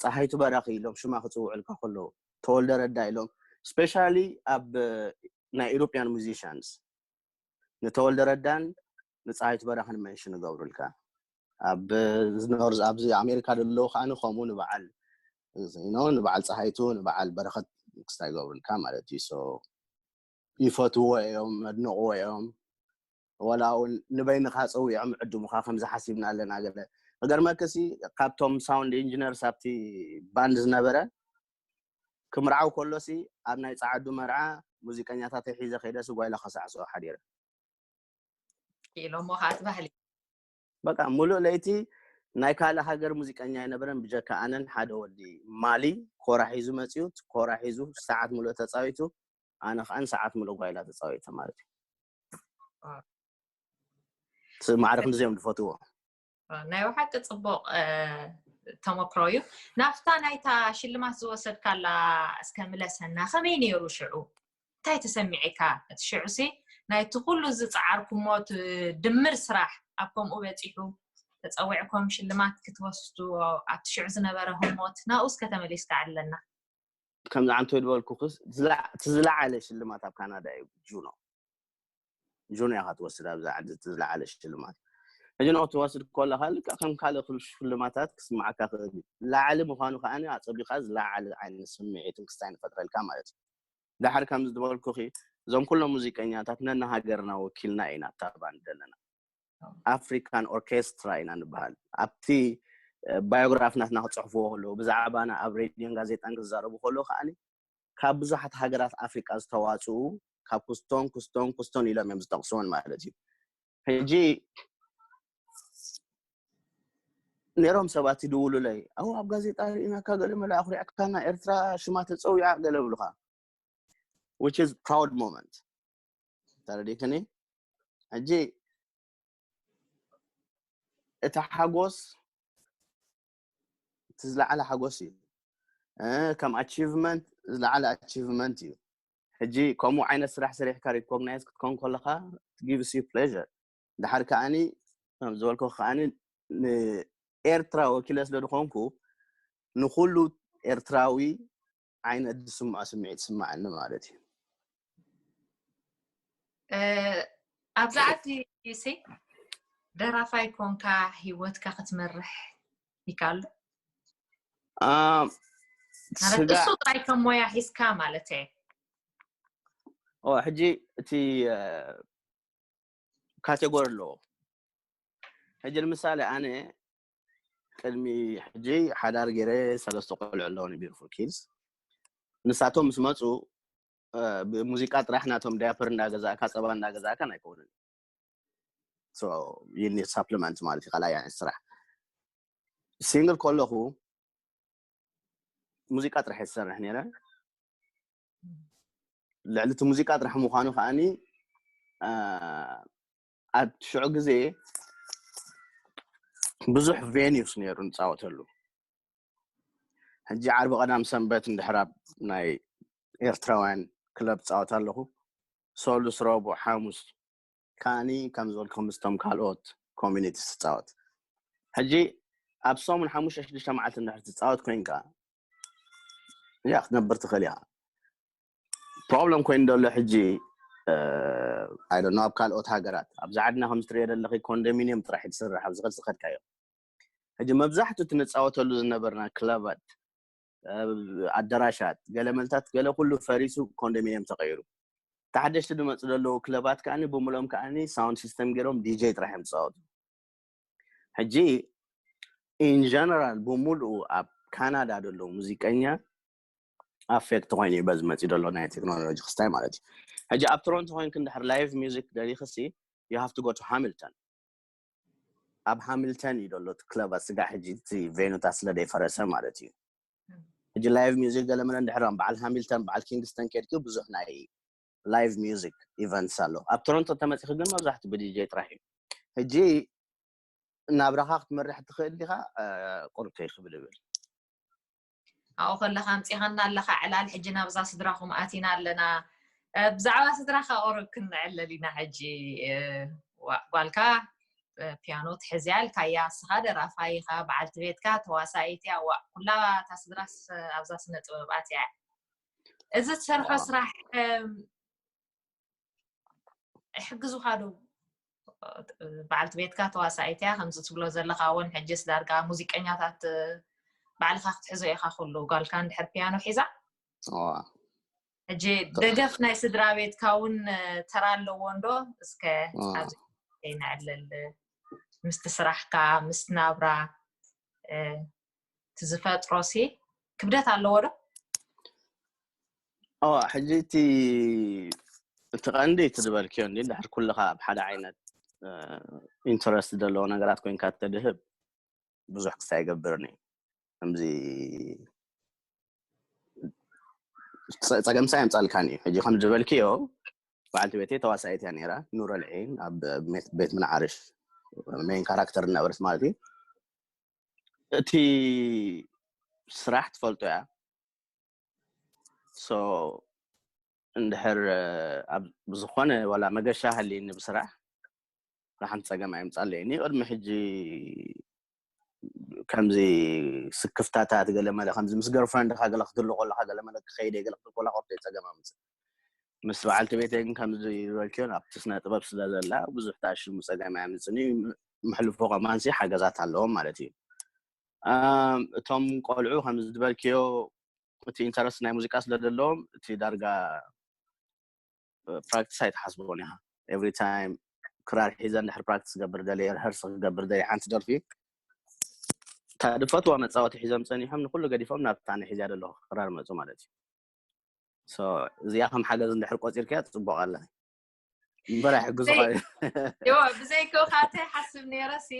ፀሃይቱ በራኺ ኢሎም ሽማ ክፅውዕልካ ከለዉ ተወልደ ረዳ ኢሎም ስፔሻሊ ኣብ ናይ ኢሮፒያን ሙዚሽንስ ንተወልደ ረዳን ንፀሃይቱ በራኽን መንሽን ይገብሩልካ። ኣብ ዝኖር ኣብዚ ኣሜሪካ ዘለዉ ከዓ ከምኡ ንበዓል ኖ ንበዓል ፀሃይቱ ንበዓል በረኸት ክስታ ይገብሩልካ ማለት እዩ። ይፈትዎ እዮም፣ ኣድንቕዎ እዮም። ወላ እውን ንበይንኻ ፀዊዖም ዕድሙኻ ከምዚ ሓሲብና ኣለና ገለ ክገርመክሲ ካብቶም ሳውንድ ኢንጂነርስ ኣብቲ ባንድ ዝነበረ ክምርዓው ከሎሲ ኣብ ናይ ፃዓዱ መርዓ ሙዚቀኛታት ሒዘ ከይደሲ ጓይላ ከሳዕስዖ ሓዲረ። ኢሎሞ ከዓ እቲ ባህሊ በቃ ሙሉእ ለይቲ ናይ ካልእ ሃገር ሙዚቀኛ ኣይነበረን ብጀካ ኣነን ሓደ ወዲ ማሊ ኮራ ሒዙ መፂኡ ኮራ ሒዙ ሰዓት ሙሉእ ተፃዊቱ ኣነ ከዓ ሰዓት ሙሉእ ጓይላ ተፃዊተ ማለት እዩ። ማዕረ ክንዲዚኦም ዝፈትዎ ናይ ብሓቂ ፅቡቕ ተመክሮ እዩ። ናብታ ናይታ ሽልማት ዝወሰድካላ እስከ ምለሰና ከመይ ነይሩ ሽዑ? እንታይ ተሰሚዒካ እቲ ሽዑ ሲ ናይቲ ኩሉ ዝፀዓርኩሞ ድምር ስራሕ ኣብ ከምኡ በፂሑ ተፀዊዕኩም ሽልማት ክትወስዱ ኣብቲ ሽዑ ዝነበረ ህሞት ናብኡ እስከ ተመሊስካ ኣለና። ከምዚ ዓንቶ ዝበልኩ ዝለዓለ ሽልማት ኣብ ካናዳ እዩ ጁኖ። ጁኖ ኢኻ ትወስድ ኣብዛ ዓዲ ዝለዓለ ሽልማት። ሕጂ ንኦ ትወስድ ከለካ ልክዕ ከም ካልእ ሽልማታት ክስማዓካ ክእል እዩ። ላዕሊ ምዃኑ ከዓ ኣፀቢኻ ዝለዓለ ዓይነት ስምዒትን ክስታይን ይፈጥረልካ ማለት እዩ። ዳሕር ከም ዝበልኩኺ እዞም ኩሎም ሙዚቀኛታት ነና ሃገርና ወኪልና ኢና ኣብታ ባንድ ዘለና። ኣፍሪካን ኦርኬስትራ ኢና ንበሃል። ኣብቲ ባዮግራፍ ናትና ክፅሕፍዎ ከለዉ ብዛዕባና ኣብ ሬድዮን ጋዜጣን ክዛረቡ ከለዉ ከዓ ካብ ብዙሓት ሃገራት ኣፍሪቃ ዝተዋፅኡ ካብ ኩስቶን ኩስቶን ኩስቶን ኢሎም እዮም ዝጠቕስዎን ማለት እዩ። ሕጂ ነይሮም ሰባት ይድውሉለይ፣ ኣው ኣብ ጋዜጣ ርኢናካ፣ ገለ መለ ኣኹሪዕካና፣ ኤርትራ ሽማ ተፀዊዓ ገለ ብሉካ፣ which is proud moment። ተረዲክኒ? ሕጂ እቲ ሓጎስ እቲ ዝለዓለ ሓጎስ እዩ። ከም ኣቺቭመንት ዝለዓለ ኣቺቭመንት እዩ። ሕጂ ከምኡ ዓይነት ስራሕ ሰሪሕካ ሪኮግናይዝ ክትኮን ከለካ gives you pleasure። ድሓር ከዓኒ ከም ዝበልኩ ከዓኒ ንኤርትራ ወኪለ ስለ ዝኾንኩ ንኩሉ ኤርትራዊ ዓይነት ዝስምዖ ስምዒት ስማዓኒ ማለት እዩ። ኣብዛ ዓዲ ሲ ደራፋይ ኮንካ ህይወትካ ክትመርሕ ይካሉ? እሱ ጥራይ ከም ሞያ ሒዝካ ማለት እየ። ሕጂ እቲ ካቴጎሪ ኣለዎ። ሕጂ ንምሳሌ ኣነ ቅድሚ ሕጂ ሓዳር ገይረ ሰለስተ ቆልዑ ኣለውኒ beautiful kids። ንሳቶም ምስ መፁ ብሙዚቃ ጥራሕ ናቶም ዳያፐር እንዳገዛእካ ፀባ እንዳገዛእካን ኣይከውንን። You need supplement ማለት እዩ። ካልኣይ ዓይነት ስራሕ ሲንግል ከለኹ ሙዚቃ ጥራሕ እየ ዝሰርሕ ነይረ። ልዕሊ እቲ ሙዚቃ ጥራሕ ምዃኑ ከዓኒ ኣብ ሽዑ ግዜ ብዙሕ ቬኒዩስ ነይሩ ንፃወተሉ። ሕጂ ዓርቢ ቀዳም ሰንበት እንድሕር ኣብ ናይ ኤርትራውያን ክለብ ፃወት ኣለኹ። ሰሉስ ረቡዕ ሓሙስ ከዓኒ ከም ዝበልኩም ምስቶም ካልኦት ኮሚኒቲ ትፃወት። ሕጂ ኣብ ሰሙን ሓሙሽተ ሽዱሽተ መዓልቲ እንድሕር ትፃወት ኮይንካ ያ ክትነብር ትኽእል ኢኻ። ፕሮብለም ኮይኑ ዘሎ ሕጂ ኣይዶኖ ኣብ ካልኦት ሃገራት ኣብዚ ዓድና ከም ዝትሪኦ ዘለኺ ኮንዶሚኒየም ጥራሕ ትስራሕ ኣብዚ ዝኸድካዮ። ሕጂ መብዛሕትኡ እቲ ንፃወተሉ ዝነበርና ክለባት ኣደራሻት ገለ መልታት ገለ ኩሉ ፈሪሱ ኮንዶሚኒየም ተቐይሩ። ተሓደሽቲ ዝመፁ ዘለዉ ክለባት ከዓኒ ብምሎም ከዓኒ ሳውንድ ሲስተም ገይሮም ዲጀይ ጥራሕ እዮም ዝፃወቱ። ሕጂ ኢን ጀነራል ብምሉኡ ኣብ ካናዳ ዘሎ ሙዚቀኛ ኣፌክት ኮይኑ እዩ በዚ መፂ ዘሎ ናይ ቴክኖሎጂ ክስታይ ማለት እዩ። ሕጂ ኣብ ቶሮንቶ ኮይንክ እንድሕር ላይቭ ሚዚክ ደሊኽሲ you have to go to ሃሚልተን። ኣብ ሃሚልተን እዩ ዘሎ እቲ ክለባት ስጋዕ ሕጂ እቲ ቬኑታት ስለ ደይፈረሰ ማለት እዩ። ሕጂ ላይቭ ሚዚክ ገለመለ እንድሕር በዓል ሃሚልተን በዓል ኪንግስተን ኬድኪ ብዙሕ ናይ ላይቭ ሚዚክ ኢቨንትስ ኣሎ። ኣብ ቶሮንቶ ተመፂኺ ግን መብዛሕትኡ ብዲጀይ ጥራሕ እዩ። ሕጂ ናብራኻ ክትመርሕ ትኽእል ዲኻ? ቁርብ ከይክብል እብል። ኣብኡ ከለኻ ኣምፂኻና ኣለኻ ዕላል። ሕጂ ናብዛ ስድራኹም ኣቲና ኣለና። ብዛዕባ ስድራኻ ቁርብ ክንዕለል ኢና። ሕጂ ጓልካ ፒያኖ ትሕዝያ ኢልካያ፣ ንስኻ ደራፋይ ኢኻ፣ በዓልቲ ቤትካ ተዋሳኢት እያ። ዋ ኩላ እታ ስድራስ ኣብዛ ስነ ጥበብ ኣትያ እያ። እዚ ትሰርሖ ስራሕ ይሕግዙኻ ዶ? በዓልቲ ቤትካ ተዋሳኢት እያ ከምዚ ትብሎ ዘለኻ እውን ሕጅስ ዳርጋ ሙዚቀኛታት ባዕልኻ ክትሕዞ ኢኻ ኩሉ። ጓልካ እንድሕር ፒያኖ ሒዛ ሕጂ ደገፍ ናይ ስድራ ቤትካ እውን ተራ ኣለዎ እንዶ? እስከ ኣብዚ ንዕልል ምስቲ ስራሕካ ምስ ናብራ እቲ ዝፈጥሮ ሲ ክብደት ኣለዎ ዶ? ሕጂ እቲ እቲ ቀንዲ እቲ ዝበልክዮ እንዲ እንድሕር ኩልኻ ኣብ ሓደ ዓይነት ኢንተረስት ዘለዎ ነገራት ኮይንካ ተድህብ ብዙሕ ክስታይ ይገብርን እዩ። ከምዚ ፀገምሳ የምፃልካን እዩ። ሕጂ ከም ዝበልክዮ በዓልቲ ቤተይ ተዋሳኢት እያ ነይራ። ኑረልዒን ኣብ ቤት ምንዓርሽ ሜን ካራክተር እናበረት ማለት እዩ። እቲ ስራሕ ትፈልጦ እያ። So እንድሕር ኣብ ዝኾነ ዋላ መገሻ ሃልይኒ ብስራሕ ሓንቲ ፀገም ኣይምፃለይኒ። ቅድሚ ሕጂ ከምዚ ስክፍታታት ገለ መለ ከምዚ ምስ ገርፍረንድካ ገለ ክትህሉ ከለካ ገለ መለ ክኸይደ ገለ ክትብል ከላ ኮርደ ፀገም ኣምፅእ። ምስ በዓልቲ ቤተይ ግን ከምዚ ዝበልክዮ ኣብቲ ስነ ጥበብ ስለ ዘላ ብዙሕ ተኣሽሙ ፀገም ኣያምፅን እዩ። ምሕልፎ ከማንሲ ሓገዛት ኣለዎም ማለት እዩ። እቶም ቆልዑ ከምዚ ዝበልክዮ እቲ ኢንተረስት ናይ ሙዚቃ ስለ ዘለዎም እቲ ዳርጋ ፕራክቲስ ኣይትሓስቦን ኢኻ። ኤቭሪ ታይም ክራር ሒዘ እንድሕር ፕራክቲስ ገብር ደለ ርሀርስ ክገብር ደለ ሓንቲ ደርፊ ታድፈትዋ መፃወቲ ሒዞም ፀኒሖም ንኩሉ ገዲፎም ናብታ ንሒዝያ ዘለኹ ክራር መፁ ማለት እዩ። እዚኣ ከም ሓገዝ እንድሕር ቆፂርክያ ፅቡቅ ኣለ እምበር ኣይሕግዙኻ። ብዘይከውካተ ሓስብ ነይረ ሲ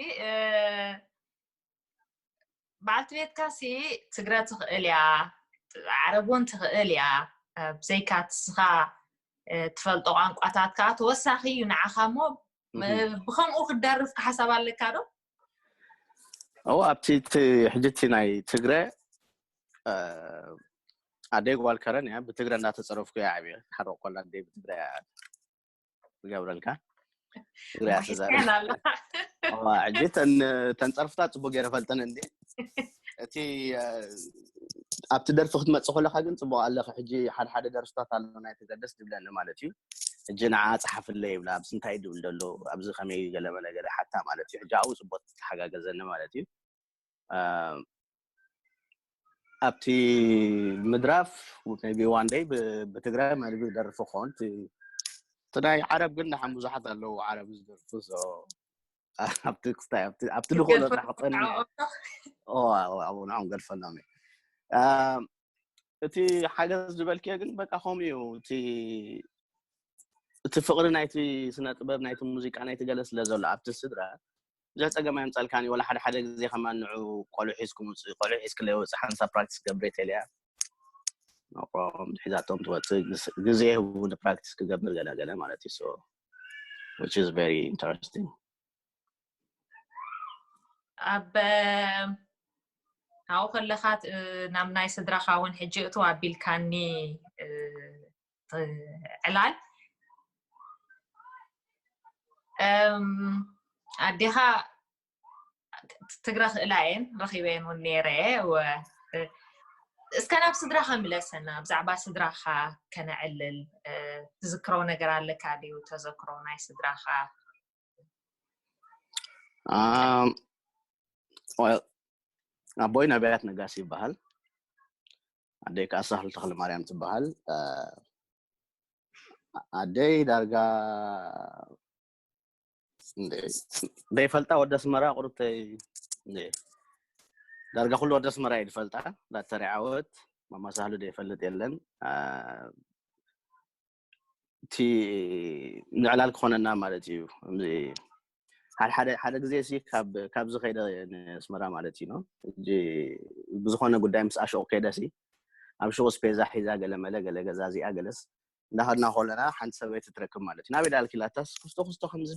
በዓልቲ ቤትካ ሲ ትግረ ትኽእል እያ፣ ዓረብ እውን ትኽእል እያ። ብዘይካ ትስኻ ትፈልጦ ቋንቋታት ከዓ ተወሳኺ እዩ ንዓኻ እሞ ብከምኡ ክትደርፍ ሓሳብ ኣለካ ዶ? እዎ ኣብቲ ሕጂ እቲ ናይ ትግረ ኣደይ ጓል ከረን እያ ብትግረ እንዳተፀረፍኩ እያ ዓብየ ሓረቕ ኮላ ኣደይ ብትግረ እያ ዝገብረልካ ትግረ እያ ትዛረብ ሕጂ ተንፀርፍታት ፅቡቅ ገይረ ፈልጠን እንዲ እቲ ኣብቲ ደርፊ ክትመፅእ ከለካ ግን ፅቡቅ ኣለካ ሕጂ ሓደ ሓደ ደርፍታት ኣሎ ናይ ትግረ ደስ ዝብለኒ ማለት እዩ ሕጂ ንዓ ፀሓፍለ ይብላ ኣብዚ እንታይ ድብል ዘሎ ኣብዚ ከመይ ገለመለ ገለ ሓታ ማለት እዩ ሕጂ ኣብኡ ፅቡቅ ተሓጋገዘኒ ማለት እዩ ኣብቲ ምድራፍ ቢ ዋን ደይ ብትግራይ መግቢ ደርፊ ክኾን እቲ ናይ ዓረብ ግን ንሓን ብዙሓት ኣለዉ ዓረብ ዝደርፉ ኣብቲ ክስታይ ኣብቲ ዝኾነ ጥራሕ ክፀኒ ኣብኡ ንዖም ገድፈሎም እዩ እቲ ሓገዝ ዝበልክዮ ግን በቃ ከምኡ እዩ እቲ እቲ ፍቅሪ ናይቲ ስነ ጥበብ ናይቲ ሙዚቃ ናይቲ ገለ ስለ ዘሎ ኣብቲ ስድራ ብዙሕ ፀገም ኣየምፀልካን እዩ ወላ ሓደ ሓደ ግዜ ከማን ንዑ ቆልዑ ሒዝኩም ውፅእ ቆልዑ ሒዝክለይ ወፅእ ሓንሳብ ፕራክቲስ ገብሬ ተልያ ሒዛቶም ትወፅእ ግዜ ህቡ ንፕራክቲስ ክገብር ገለ ገለ ማለት እዩ which is very interesting ኣብ ኣብኡ ከለካ ናብ ናይ ስድራካ እውን ሕጂ እቱ ኣቢልካኒ ዕላል ኣዴኻ ትግረ ክእላ እየን ረኪበየን እውን ነይረ እስከ ናብ ስድራካ ምለሰና ብዛዕባ ስድራካ ከነዕልል ትዝክሮ ነገር ኣለካ ድዩ ተዘክሮ ናይ ስድራካ ኣቦይ ነቢያት ነጋሲ ይበሃል ኣደይ ከዓ ሳህል ተክለ ማርያም ትበሃል ኣደይ ዳርጋ ዘይፈልጣ ወዲ ኣስመራ ቁርብተይ ዳርጋ ኩሉ ወዲ ኣስመራ እዩ ዝፈልጣ ዳተር ዓወት ማማ ሳህሉ ዘይፈልጥ የለን እቲ ንዕላል ክኾነና ማለት እዩ ሓደ ግዜ ሲ ካብ ዝኸይደ ኣስመራ ማለት እዩ ብዝኾነ ጉዳይ ምስ ኣሸቑ ከይደ ሲ ኣብ ሽቑ ስፔዛ ሒዛ ገለ መለ ገለ ገዛ እዚኣ ገለስ እንዳኸድና ከለና ሓንቲ ሰበይቲ ትረክብ ማለት እዩ ናበይ ዳልክ ኢላታስ ክስቶ ክስቶ ከምዚ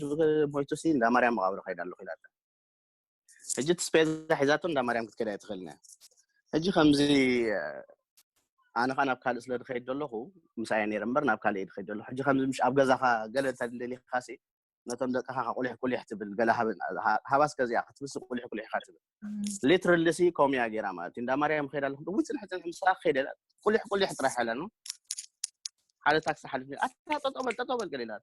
ሞይቱ ሲ እንዳ ማርያም መቃብር ከይዳ ኣለኹ ኢላታ ሕጂ እቲ ስፔዛ ሒዛቶ እንዳ ማርያም ክትከይድ ኣይትኽእልን እያ ሕጂ ከምዚ ኣነ ከዓ ናብ ካልእ ስለ ዝኸይድ ዘለኹ ምሳየ ነይረ እምበር ናብ ካልእ እየ ዝኸይድ ዘለኹ ሕጂ ከምዚ ምሽ ኣብ ገዛኻ ገለ እንተደሊኻሲ ነቶም ደቅኻ ቁሊሕ ቁሊሕ ትብል ገለ ሃባስ ከዚኣ ክትብልሲ ቁሊሕ ቁሊሕ ኢኻ ትብል literally ሲ ከምኡ እያ ገይራ ማለት እዩ እንዳ ማርያም ከይዳ ኣለኹ እው ፅንሕ ፅንሕ ምሳኻ ከይደ ቁሊሕ ቁሊሕ ጥራሕ ኢላ ሓደ ታክሲ ሓልፍ ኣታ ጠጠው በል ጠጠው በል ገለ ኢላ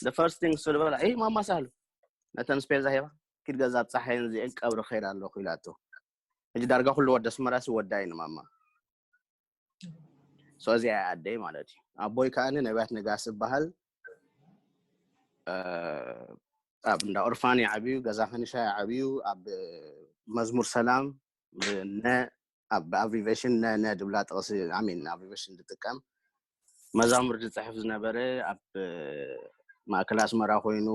the first thing እሱ ዝበላ ይ ማማ ሳህሉ ነተን ስፔዛ ሂባ ኪድ ገዛ ኣብ ፀሓይን እዚአን ቀብሪ ከይድ ኣለኹ ኢላቶ ሕጂ ዳርጋ ኩሉ ወዲ ኣስመራ ሲ ወዳይ ንማማ እዚኣ ኣደይ ማለት እዩ ኣቦይ ከዓ ነቢያት ነጋሲ ዝበሃል ኣብ እንዳ ኦርፋን ይዓብዩ ገዛ ከንሻ ይዓብዩ ኣብ መዝሙር ሰላም ነ ኣብ ኣብሪቬሽን ነ ነ ድብላ ጥቕሲ ኣሚን ኣብሪቬሽን ዝጥቀም መዛሙር ዝፅሕፍ ዝነበረ ኣብ ማእከል ኣስመራ ኮይኑ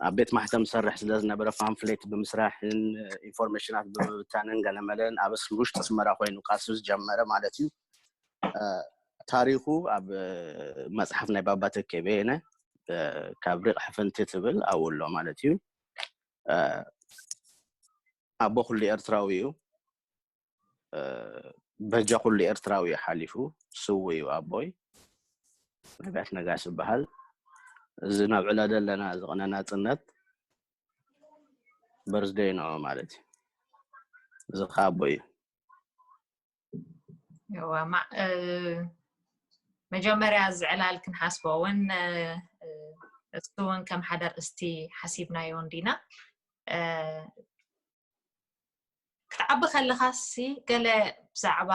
ኣብ ቤት ማሕተም ዝሰርሕ ስለ ዝነበረ ፓምፍሌት ብምስራሕን ኢንፎርሜሽናት ብምብታንን ገለመለን ኣብ ውሽጢ ኣስመራ ኮይኑ ቃልሲ ዝጀመረ ማለት እዩ ታሪኹ ኣብ መፅሓፍ ናይ ባባ ተኬ በየነ ካብ ሪቕ ሕፍንቲ ትብል ኣብኡ ኣሎ ማለት እዩ ኣቦ ኩሉ ኤርትራዊ እዩ በጃ ኩሉ ኤርትራዊ እዩ ሓሊፉ። ስው እዩ ኣቦይ። ነቢያት ነጋሽ ዝበሃል። እዚ ነብዕሎ ዘለና ዝቕነ ናጽነት በርዝደይ ነው ማለት እዩ። እዚ ከዓ ኣቦይ እዩ። መጀመርያ ዝዕላል ክንሓስቦ እውን እሱ እውን ከም ሓደ ርእስቲ ሓሲብናዮ እንዲና። ክትዓቢ ከለኻሲ ገለ ብዛዕባ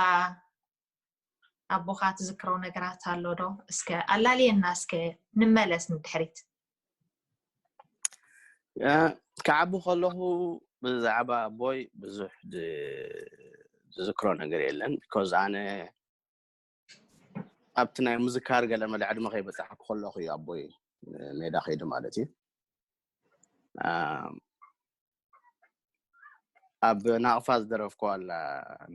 ኣቦኻ ትዝክሮ ነገራት ኣሎ ዶ? እስከ ኣላልየና፣ እስከ ንመለስ ንድሕሪት። ክዓቢ ከለኹ ብዛዕባ ኣቦይ ብዙሕ ዝዝክሮ ነገር የለን። ቢኮዝ ኣነ ኣብቲ ናይ ምዝካር ገለ መለ ዕድመ ከይበጻሕኩ ከለኹ እዩ ኣቦይ ሜዳ ከይዱ ማለት እዩ። ኣብ ናቕፋ ዝደረፍኩ ኣላ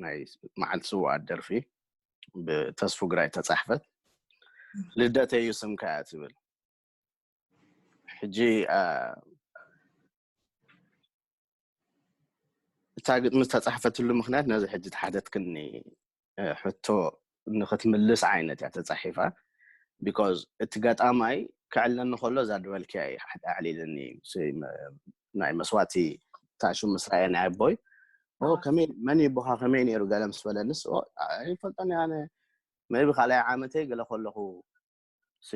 ናይ መዓልቲ ስውኣት ደርፊ ብተስፉ ግራይ ተጻሕፈት። ልደተይ እዩ ስምካ እያ ትብል። ሕጂ እታ ግጥሚ ዝተጻሕፈትሉ ምኽንያት ነዚ ሕጂ ተሓተትክኒ ሕቶ ንክትምልስ ዓይነት እያ ተጻሒፋ። ቢኮዝ እቲ ገጣማይ ክዕለኒ ከሎ እዛ ድበልክያ እዩ ኣዕሊልኒ። ናይ መስዋእቲ ታሹ ምስ ረኣየ ናይ ኣቦይ ከመይ መን ይቦኻ ከመይ ነይሩ ገለ ምስ በለንስ ኣይፈልጦን ኣነ መይቢ ካልኣይ ዓመተይ ገለ ከለኹ ሲ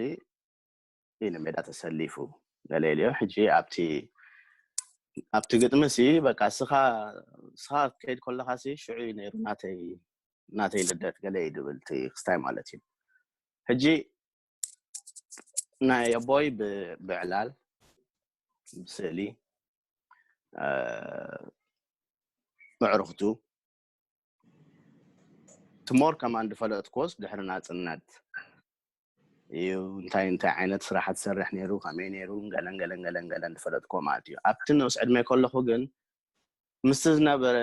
ኢሉ ሜዳ ተሰሊፉ ገለ ኢልዮ። ሕጂ ኣብቲ ኣብቲ ግጥሚ ሲ በቃ ስኻ ስኻ ከይድ ከለኻ ሲ ሽዑ እዩ ነይሩ ናተይ ናተይ ልደት ገለ እዩ ድብል እቲ ክስታይ ማለት እዩ። ሕጂ ናይ ኣቦይ ብዕላል ብስእሊ ምዕርኽቱ ትሞር ከማን ዝፈለጥኩዎስ ድሕሪ ናፅነት እዩ። እንታይ እንታይ ዓይነት ስራሕ ትሰርሕ ነይሩ ከመይ ነይሩ ገለን ገለን ገለን ገለን ዝፈለጥኩዎ ማለት እዩ። ኣብቲ ንኡስ ዕድመ ከለኹ ግን ምስቲ ዝነበረ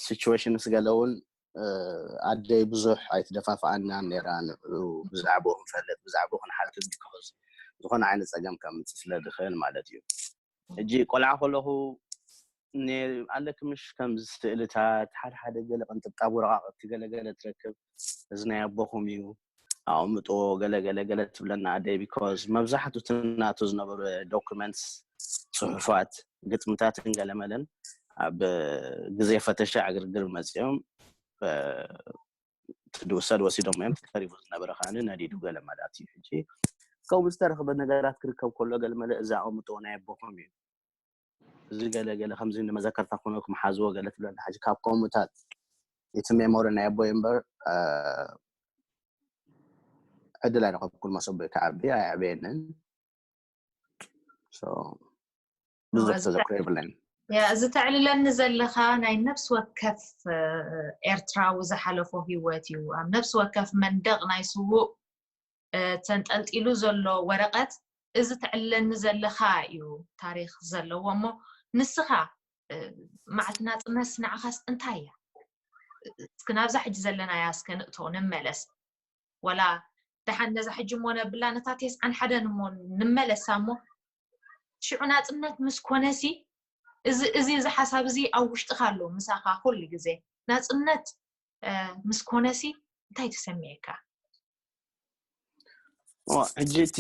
ሲቹዌሽን ምስ ገለ እውን ኣደይ ብዙሕ ኣይትደፋፍኣና ነራ። ንዑ ብዛዕባኡ ክንፈልጥ ብዛዕባኡ ክንሓትት ቢኮዝ ዝኾነ ዓይነት ፀገም ከምፅእ ስለ ዝኽእል ማለት እዩ። ሕጂ ቆልዓ ከለኹ ኣለኪ ምሽ ከምዚ ስእልታት ሓደ ሓደ ገለ ቅንጥብጣብ ወረቃቅቲ ገለ ገለ ትረክብ እዚ ናይ ኣቦኹም እዩ ኣቕምጦ ገለ ገለ ገለ ትብለና ኣደይ ቢኮዝ መብዛሕቱ ትናቱ ዝነበሩ ዶኩመንትስ ፅሑፋት ግጥምታትን ገለመለን ኣብ ግዜ ፈተሻ ዕግርግር መፂኦም ድውሰድ ወሲዶም እዮም ተሪፉ ዝነበረ ከዓኒ ነዲዱ ገለ ማለት እዩ። ሕጂ ከምኡ ዝተረኽበ ነገራት ክርከብ ከሎ ገለመለ እዚ ኣቕምጦ ናይ ኣቦኹም እዩ እዚ ገለ ገለ ከምዚ ንመዘከርታ ኮነ ክመሓዝዎ ገለ ትብለና ሕጂ ካብ ከምኡታት እቲ ሜሞሪ ናይ ኣቦይ እምበር ዕድል ኣይረኸብኩን መሰቦይ ክዓቢ ኣየዕበየንን ብዙሕ ተዘክሮ የብለይን። እዚ ተዕልለኒ ዘለኻ ናይ ነፍሲ ወከፍ ኤርትራዊ ዝሓለፎ ህይወት እዩ። ኣብ ነፍሲ ወከፍ መንደቕ ናይ ስዉእ ተንጠልጢሉ ዘሎ ወረቐት እዚ ተዕልለኒ ዘለኻ እዩ ታሪኽ ዘለዎ እሞ ንስኻ መዓልቲ ናፅነትስ ንዓኻስ እንታይ እያ? እስኪ ናብዛ ሕጂ ዘለናያ እስከ ንእቶ ንመለስ። ወላ ደሓን ነዛ ሕጂ እሞ ነብላ ነታ ቴስዓን ሓደን እሞ ንመለሳ እሞ ሽዑ ናፅነት ምስ ኮነሲ እዚ እዚ እዚ ሓሳብ እዚ ኣብ ውሽጥኻ ኣሎ ምሳኻ ኩሉ ግዜ ናፅነት ምስ ኮነሲ እንታይ ተሰሚዕካ? ሕጂ እቲ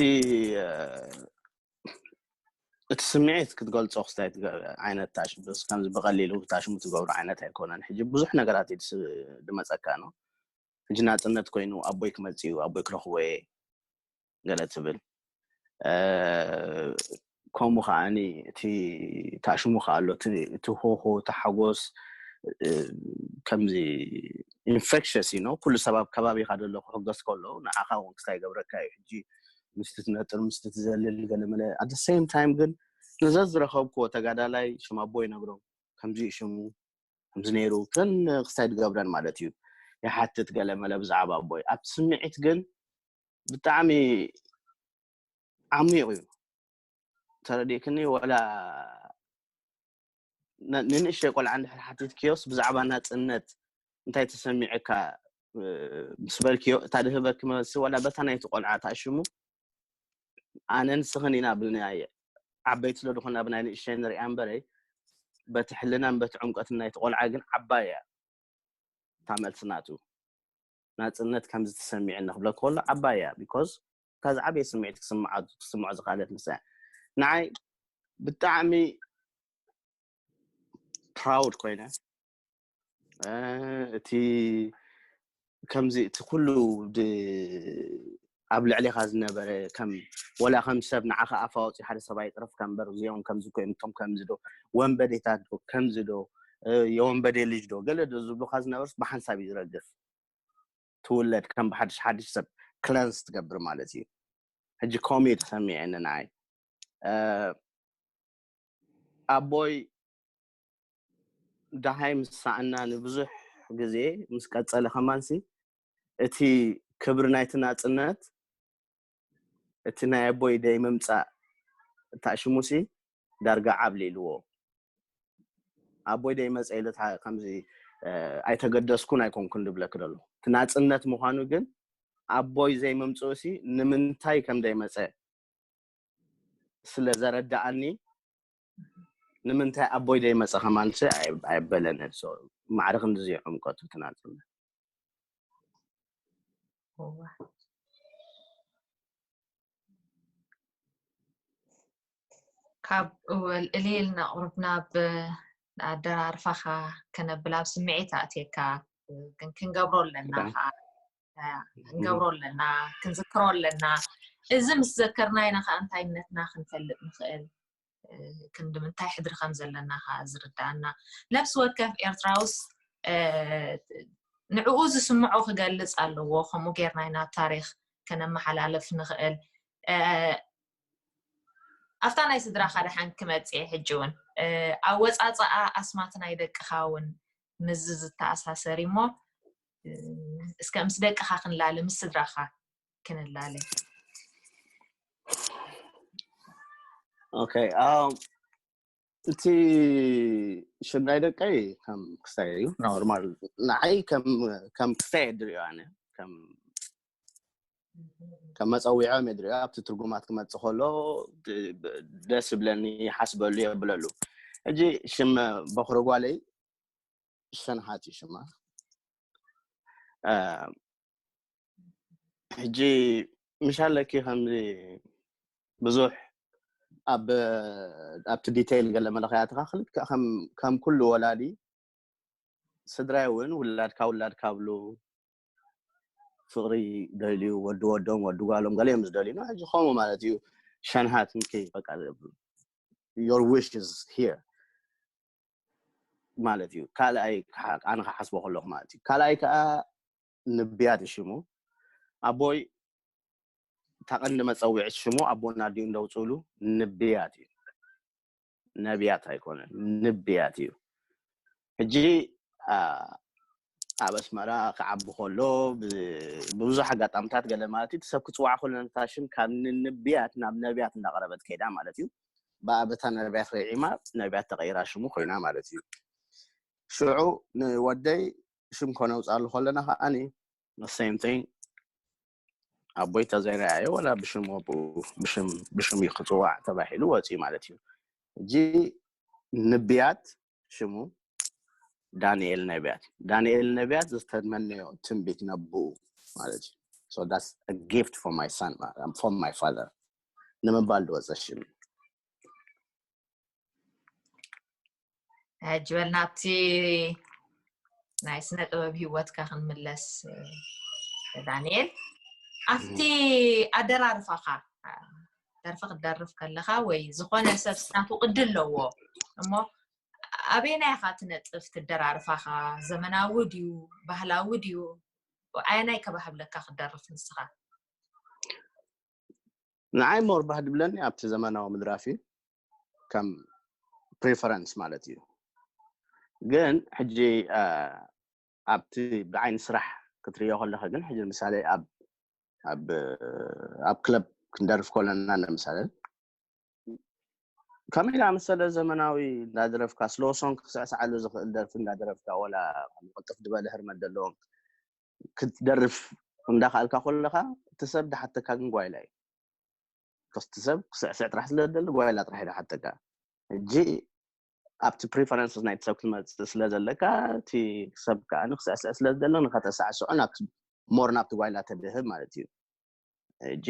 እቲ ስምዒት ክትገልፆ ክስታይ ዓይነት ታሽምስ ከምዚ ብቀሊሉ ታሽሙ ትገብሩ ዓይነት ኣይኮነን። ሕጂ ብዙሕ ነገራት እዩ ዝመፀካ ነው። ሕጂ ናፅነት ኮይኑ ኣቦይ ክመፅእ እዩ ኣቦይ ክረኽቦ እየ ገለ ትብል ከምኡ ከዓኒ እቲ ታሽሙ ከ ኣሎ እቲ ሆሆ እቲ ሓጎስ ከምዚ ኢንፌክሽስ እዩ ነው ኩሉ ሰብ ኣብ ከባቢካ ዘሎ ክሕገስ ከሎ ንዓኻ እውን ክስታይ ይገብረካ እዩ። ሕጂ ምስቲ ትነጥር ምስቲ ትዘልል ገለመለ ኣት ሴም ታይም ግን ነዛ ዝረኸብክዎ ተጋዳላይ ሽም ኣቦ ይነግሮም ከምዚ እዩ ሽሙ ከምዚ ነይሩ ክን ክስታይ ዝገብረን ማለት እዩ። ይሓትት ገለመለ ብዛዕባ ኣቦይ ኣብቲ ስምዒት ግን ብጣዕሚ ዓሚቕ እዩ። ተረዲእክኒ ወላ ንንእሽተይ ቆልዓ እንድሕር ሓቲትክዮስ ብዛዕባ ናፅነት እንታይ ተሰሚዕካ ምስ በልክዮ እታ ድህበኪ መልሲ ወላ በታ ናይቲ ቆልዓ ተኣሽሙ ኣነ ንስኽን ኢና ብናይ ዓበይቲ ስለ ዝኾና ብናይ ንእሽተይ ንሪኣ እምበረይ በቲ ሕልናን በቲ ዕምቀትን ናይቲ ቆልዓ ግን ዓባይ እያ። እታ መልሲ ናቱ። ናጽነት ከምዚ ተሰሚዕኒ ክብለካ ከሎ ዓባይ እያ። ቢኮዝ እታ ዝዓበየ ስምዒት ክስምዓ ክስምዖ ዝኽኣለት ንሳ እያ። ንዓይ ብጣዕሚ ፕራውድ ኮይነ፣ እ፣ እቲ ከምዚ እቲ ኩሉ ድ- ኣብ ልዕሌኻ ዝነበረ ከም ወላ ከም ሰብ ንዓኻ ኣፍ ኣውፂኡ ሓደ ሰብኣይ ይጥረፍካ እምበር እዚኦም ከምዚ ኮይኖም እቶም ከምዚ ዶ ወንበዴታት ዶ ከምዚ ዶ እ፣ የወንበዴ ልጅ ዶ ገለ ዶ ዝብሉኻ ዝነበርስ ብሓንሳብ እዩ ዝረግፍ። ትውለድ ከም ብሓድሽ ሓድሽ ሰብ ክለንስ ትገብር ማለት እዩ። ሕጂ ከምኡ እዩ ተሰሚዐኒ ንዓይ። እ፣ ኣቦይ ደሃይ ምስ ሰኣና ንብዙሕ ግዜ ምስ ቀጸለ ከማንሲ እቲ ክብሪ ናይቲ ናጽነት እቲ ናይ ኣቦይ ደይ ምምጻእ እታ ሽሙሲ ዳርጋ ዓብሊ ኢልዎ ኣቦይ ደይ መጸ ኢሉ እታ ከምዚ እ፣ ኣይተገደስኩን ኣይኮንኩን ዝብለክ ደሎ እቲ ናጽነት ምዃኑ ግን ኣቦይ ዘይምምጽኡ ሲ ንምንታይ ከም ደይመጸ ስለ ዘረዳኣኒ ንምንታይ ኣቦይ ደይመጸ ከማን ሲ ኣይ- ኣይበለንን። So ማዕረ ክንድዚ እዩ ዕምቀቱ እቲ ናጽነት። እዋ። ካብ እወል እልል ነቕርብ ናብ ኣደራርፋኻ ከነብል ኣብ ስምዒት ኣእትየካ ግን ክንገብሮ ኣለና Okay. ከዓ ክንገብሮ ኣለና ክንዝክሮ ኣለና። እዚ ምስ ዘከርና ኢና ከዓ እንታይነትና ክንፈልጥ ንኽእል። ክንዲ ምንታይ ሕድሪ ከም ዘለና ከዓ ዝርዳኣና። ነብሲ ወከፍ ኤርትራውስ ንዕኡ ዝስምዖ ክገልጽ ኣለዎ። ከምኡ ጌርና ኢና ታሪኽ ከነመሓላልፍ ንኽእል። ኣብታ ናይ ስድራኻ ደሓን ክመጽእ ሕጂ እውን ኣወፃፅኣ ኣስማት ናይ ደቅኻ እውን ምስዚ ዝተኣሳሰር እሞ እስከ ምስ ደቅኻ ክንላለ ምስ ስድራኻ ክንላለ። Okay, um, እቲ ሽም ናይ ደቀይ ከም ክስታይ እዩ ኖርማል ንዓይ ከም ከም ክስታይ ድሪዮ ኣነ ከም ከም መፀዊዖም የድሪዮ ኣብቲ ትርጉማት ክመፅእ ከሎ ደስ ይብለኒ ሓስበሉ የብለሉ። ሕጂ ሽም በኩሪ ጓለይ ሸንሃት እዩ ሽማ። ሕጂ ምሻለኪ ከምዚ ብዙሕ ኣብ ኣብቲ ዲቴይል ገለ መለኸያትካ ክልክዕ ከም ከም ኩሉ ወላዲ ስድራይ እውን ውላድካ ውላድካ ብሉ ፍቕሪ ደልዩ ወዲ ወዶም ወዲ ጓሎም ገለ እዮም ዝደልዩ ሕጂ ከምኡ ማለት እዩ። ሸንሃት ምኪ በቃ your wish is here ማለት እዩ። ካልኣይ ኣነ ክሓስቦ ከለኹ ማለት እዩ። ካልኣይ ከዓ ንብያት እዩ ሽሙ። ኣቦይ እታ ቀንዲ መፀውዒት ሽሙ ኣቦና ድዩ እንደውፅእሉ ንብያት እዩ። ነብያት ኣይኮነን ንብያት እዩ። ሕጂ ኣብ ኣስመራ ክዓቢ ከሎ ብብዙሕ ኣጋጣምታት ገለ ማለት እዩ ሰብ ክፅዋዕ ከሎ ነታ ሽም ካብ ንንብያት ናብ ነብያት እንዳቀረበት ከይዳ ማለት እዩ። ብኣበታ ነብያት ከይዒማ ነብያት ተቀይራ ሽሙ ኮይና ማለት እዩ። ሽዑ ንወደይ ሽም ከነውፅኣሉ ከለና ከዓኒ the same thing ኣቦይ ተዘይረኣየ ወላ ብሽም ወብኡ ብሽም ብሽም እዩ ክፅዋዕ ተባሂሉ ወፂኡ ማለት እዩ። ሕጂ ንብያት ሽሙ ዳንኤል ነብያት ዳንኤል ነብያት ዝተመነዮ ትንቢት ነብኡ ማለት እዩ። So that's a gift for my son from my father ንምባል ዝወፀ ሽም እዩ። ሕጂ በል ናብቲ ናይ ስነ ጥበብ ህይወትካ ክንምለስ ዳንኤል ኣብቲ ኣደራርፋኻ ደርፊ ክትደርፍ ከለኻ ወይ ዝኾነ ሰብ ናቱ ቅዲ ኣለዎ እሞ ኣበየናይ ኢኻ ትነጥፍ ትደራርፋኻ ዘመናዊ ድዩ ባህላዊ ድዩ ኣየናይ ከባህብለካ ክትደርፍ ንስኻ ንዓይ ሞር ባህ ድብለኒ ኣብቲ ዘመናዊ ምድራፍ እዩ ከም ፕሪፈረንስ ማለት እዩ። ግን ሕጂ ኣብቲ ብዓይኒ ስራሕ ክትሪኦ ከለካ ግን ሕጂ ምሳሌ ኣብ ኣብ ኣብ ክለብ ክንደርፍ ከለና ንምሳሌ ከመይ ዝኣመሰለ ዘመናዊ እንዳደረፍካ ስሎ ሶንግ ክስዕስዓሉ ዝኽእል ደርፊ እንዳደረፍካ ወላ ቅልጥፍ ዝበለ ህርመት ዘለዎም ክትደርፍ እንዳኽኣልካ ከለካ እቲ ሰብ ድሓተካ ግን ጓይላ እዩ። እቲ ሰብ ክስዕስዕ ጥራሕ ስለ ዝደሊ ጓይላ ጥራሕ እዩ ድሓተካ። ሕጂ ኣብቲ preferences ናይቲ ሰብ ክትመፅእ ስለ ዘለካ፣ እቲ ሰብ ከዓ ንክስዕስዕ ስለ ዝደለ ንከተሳዕስዖ ናብቲ more ናብቲ ጓይላ ተድህብ ማለት እዩ። ሕጂ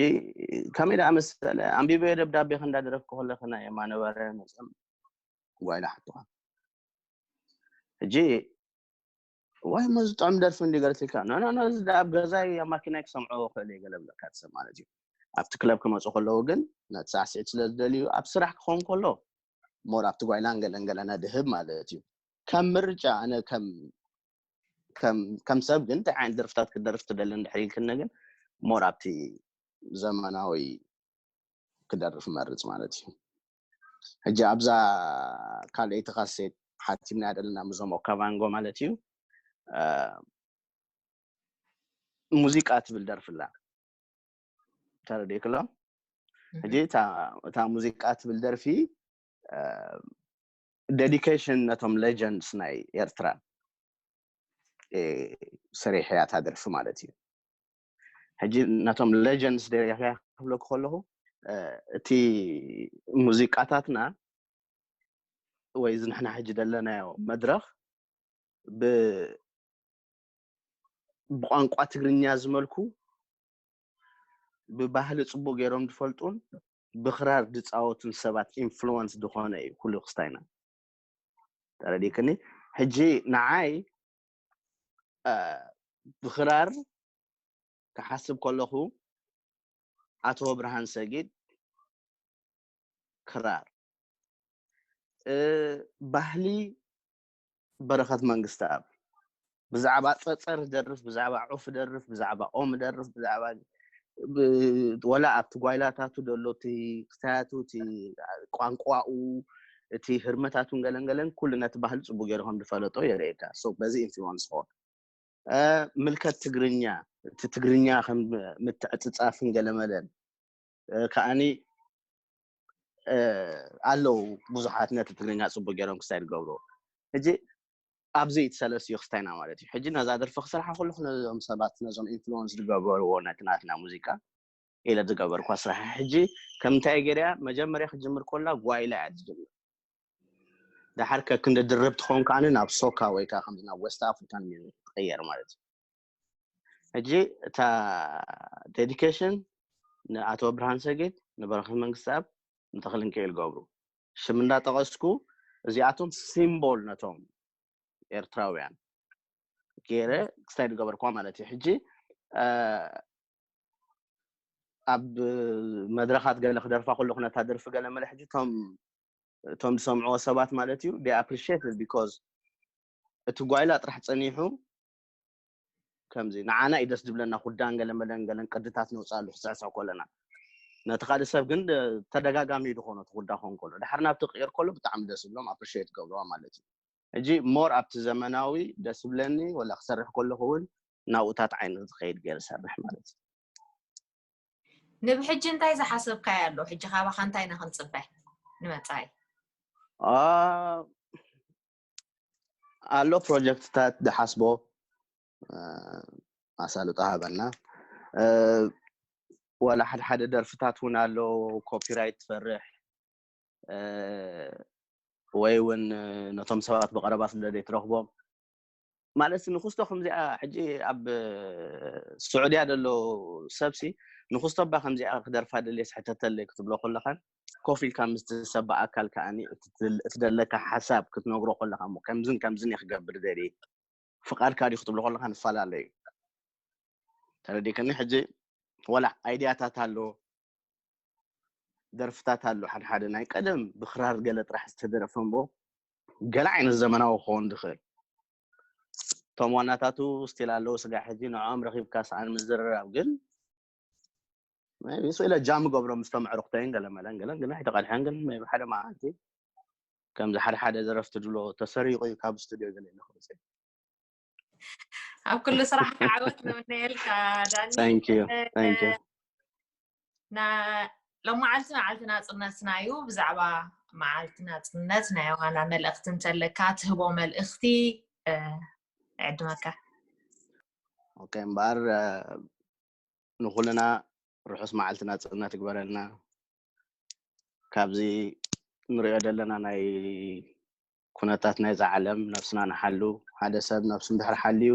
ከመይ ደኣ መሰለ፣ ኣንቢበዮ ደብዳቤ ክንዳደረፍኩ ከለኺ ናይ የማነ በርሀ መፅኦም ጓይላ ሓቱኻ። ሕጂ ዋይ መዚ ጥዑም ደርፊ እንዲ ገለትልካ፣ ኖ ኖ ኖ፣ እዚ ደኣ ኣብ ገዛይ ኣብ ማኪናይ ክሰምዖ ክእል እየ ገለ ብለካ ሰብ ማለት እዩ። ኣብቲ ክለብ ክመፁ ከለዉ ግን ነቲ ሳዕስዒት ስለ ዝደልዩ፣ ኣብ ስራሕ ክኸውን ከሎ more ኣብቲ ጓይላን ገለን ገለና ድህብ ማለት እዩ። ከም ምርጫ ኣነ ከም ከም ከም ሰብ ግን እንታይ ዓይነት ደርፍታት ክደርፍ ትደሊ እንድሕር ኢልክኒ ግን more ኣብቲ ዘመናዊ ክደርፍ መርጽ ማለት እዩ። ሕጂ ኣብዛ ካልኣይቲ ካሴት ሓቲምና ደለና ምዞም ኦካቫንጎ ማለት እዩ። ሙዚቃ ትብል ደርፍላ ተረዲእክሎ። ሕጂ እታ ሙዚቃ ትብል ደርፊ dedication ነቶም legends ናይ ኤርትራ ሰሪሕያ እታ ደርፊ ማለት እዩ። ሕጂ ነቶም legends ደሪሕያ ክብለኩ ከለኹ እቲ ሙዚቃታትና ወይ እዚ ንሕና ሕጂ ደለናዮ መድረኽ ብቋንቋ ትግርኛ ዝመልኩ ብባህሊ ፅቡቅ ገይሮም ዝፈልጡን ብክራር ዝፃወቱን ሰባት influence ዝኾነ እዩ ኩሉ ክስታይና። ተረዲክኒ? ሕጂ ንዓይ ብክራር ክሓስብ ከለኹ ኣቶ ብርሃን ሰጊድ ክራር፣ ባህሊ በረኸት መንግስተኣብ፣ ብዛዕባ ፀፀር ደርፍ፣ ብዛዕባ ዑፍ ደርፍ፣ ብዛዕባ ኦም ደርፍ፣ ብዛዕባ ወላ ኣብቲ ጓይላታቱ ዘሎ እቲ ክስታያቱ፣ እቲ ቋንቋኡ፣ እቲ ህርመታቱን ገለን ገለን ኩሉ ነቲ ባህሊ ፅቡቅ ገይሩ ከም ዝፈለጦ የርእየካ። በዚ influence ኾን ምልከት ትግርኛ፣ እቲ ትግርኛ ከም ምትዕፅፃፍን ገለመለን ከዓኒ ኣለዉ ብዙሓት ነቲ ትግርኛ ፅቡቅ ገይሮም ክስታይ ዝገብሩ። ሕጂ ኣብዚ ተሰለስዩ ክስታይና ማለት እዩ። ሕጂ ነዛ ደርፊ ክስርሓ ከለኹ ነዞም ሰባት ነዞም influence ዝገበርዎ ነቲ ናትና ሙዚቃ ኢለ ዝገበርኳ ስራሕ። ሕጂ ከምንታይ ገይረያ መጀመርያ ክጅምር ከላ ጓይላ እያ ትጅምር። ደሓር ከክንዲ ድርብ ትኸውን ከዓኒ ናብ ሶካ ወይ ከዓ ከምዚ ናብ West African music ትቀየር ማለት እዩ። ሕጂ እታ dedication ንኣቶ ብርሃን ሰጊድ፣ ንበረኸት መንግስተኣብ፣ ንተኽልን ክእል ገብሩ ሽም እንዳጠቐስኩ እዚኣቶም symbol ነቶም ኤርትራውያን ገይረ ክስታይ ዝገበርኳ ማለት እዩ። ሕጂ ኣብ መድረኻት ገለ ክደርፋ ከለኹ ነታ ደርፊ ገለ መለ ሕጂ እቶም ዝሰምዕዎ ሰባት ማለት እዩ they appreciate because እቲ ጓይላ ጥራሕ ፀኒሑ ከምዚ ንዓና እዩ ደስ ዝብለና። ኩዳን ገለ መለን ገለን ቅድታት ነውፅኣሉ ክስዕስዕ ከለና ነቲ ካልእ ሰብ ግን ተደጋጋሚ እዩ ዝኾኖ እቲ ኩዳ ክኾን ከሎ። ድሓር ናብቲ ክቅየር ከሎ ብጣዕሚ ደስ ዝብሎም appreciate ገብርዋ ማለት እዩ። ሕጂ more ኣብቲ ዘመናዊ ደስ ዝብለኒ ወላ ክሰርሕ ከለኹ እውን ናብኡታት ዓይነት ዝኸይድ ገይረ ሰርሕ ማለት እዩ። ንብሕጂ እንታይ ዝሓሰብካዮ ኣሎ? ሕጂ ካባኻ እንታይ ኢና ክንፅበ ንመፃኢ? ኣሎ ፕሮጀክትታት ዝሓስቦ ኣሳልጦ ሃበና። ዋላ ሓደ ሓደ ደርፍታት እውን ኣሎ ኮፒራይት ትፈርሕ ወይ እውን ነቶም ሰባት ብቐረባ ስለ ዘይትረኽቦም ማለት ንክስቶ ከምዚኣ ሕጂ ኣብ ስዑድያ ዘሎ ሰብሲ ንክስቶ ባ ከምዚኣ ክደርፋ ደልየ ስሕተተለይ ክትብሎ ከለኻን ኮፍ ኢልካ ምስቲ ሰብ ብኣካል ከዓኒ እቲ ደለካ ሓሳብ ክትነግሮ ከለኻ እሞ ከምዝን ከምዝን እየ ክገብር ደልየ ፍቃድካ ድዩ ክትብሎ ከለኻ ንፈላለ እዩ። ተረዲእክኒ? ሕጂ ወላ ኣይድያታት ኣሎ ደርፍታት ኣሎ ሓደ ሓደ ናይ ቀደም ብክራር ገለ ጥራሕ ዝተደረፈ እምቦ ገለ ዓይነት ዘመናዊ ክኸውን ዝኽእል እቶም ዋናታቱ ስቲል ኣለዉ ስጋ ሕጂ ንዕኦም ረኺብካ ሰኣን ምዝርራብ ግን ስ ኢለ ጃም ገብሮ ምስቶም ኣዕሩኽተይን ገለ መለን ገለን ግን ኣይተቐድሐን ግን ሓደ መዓልቲ ከምዚ ሓደ ሓደ ደረፍቲ ድሎ ተሰሪቑ እዩ ካብ ስቱድዮ ገለ ኢለ ክወፅእ ኣብ ኩሉ ስራሕ ዓወት ንምነየልካ ዳኒ። Thank you, thank you። ሎም መዓልቲ መዓልቲ ናፅነትና እዩ። ብዛዕባ መዓልቲ ናፅነት ናይ ዋና መልእኽቲ እንተለካ ትህቦ መልእኽቲ እዕድመካ። ኦኬ እምበኣር ንኩልና ርሑስ መዓልቲ ናፅነት ይግበረልና። ካብዚ ንሪኦ ዘለና ናይ ኩነታት ናይዛ ዓለም ነብስና ንሓሉ። ሓደ ሰብ ነብሱ እንድሕር ሓልዩ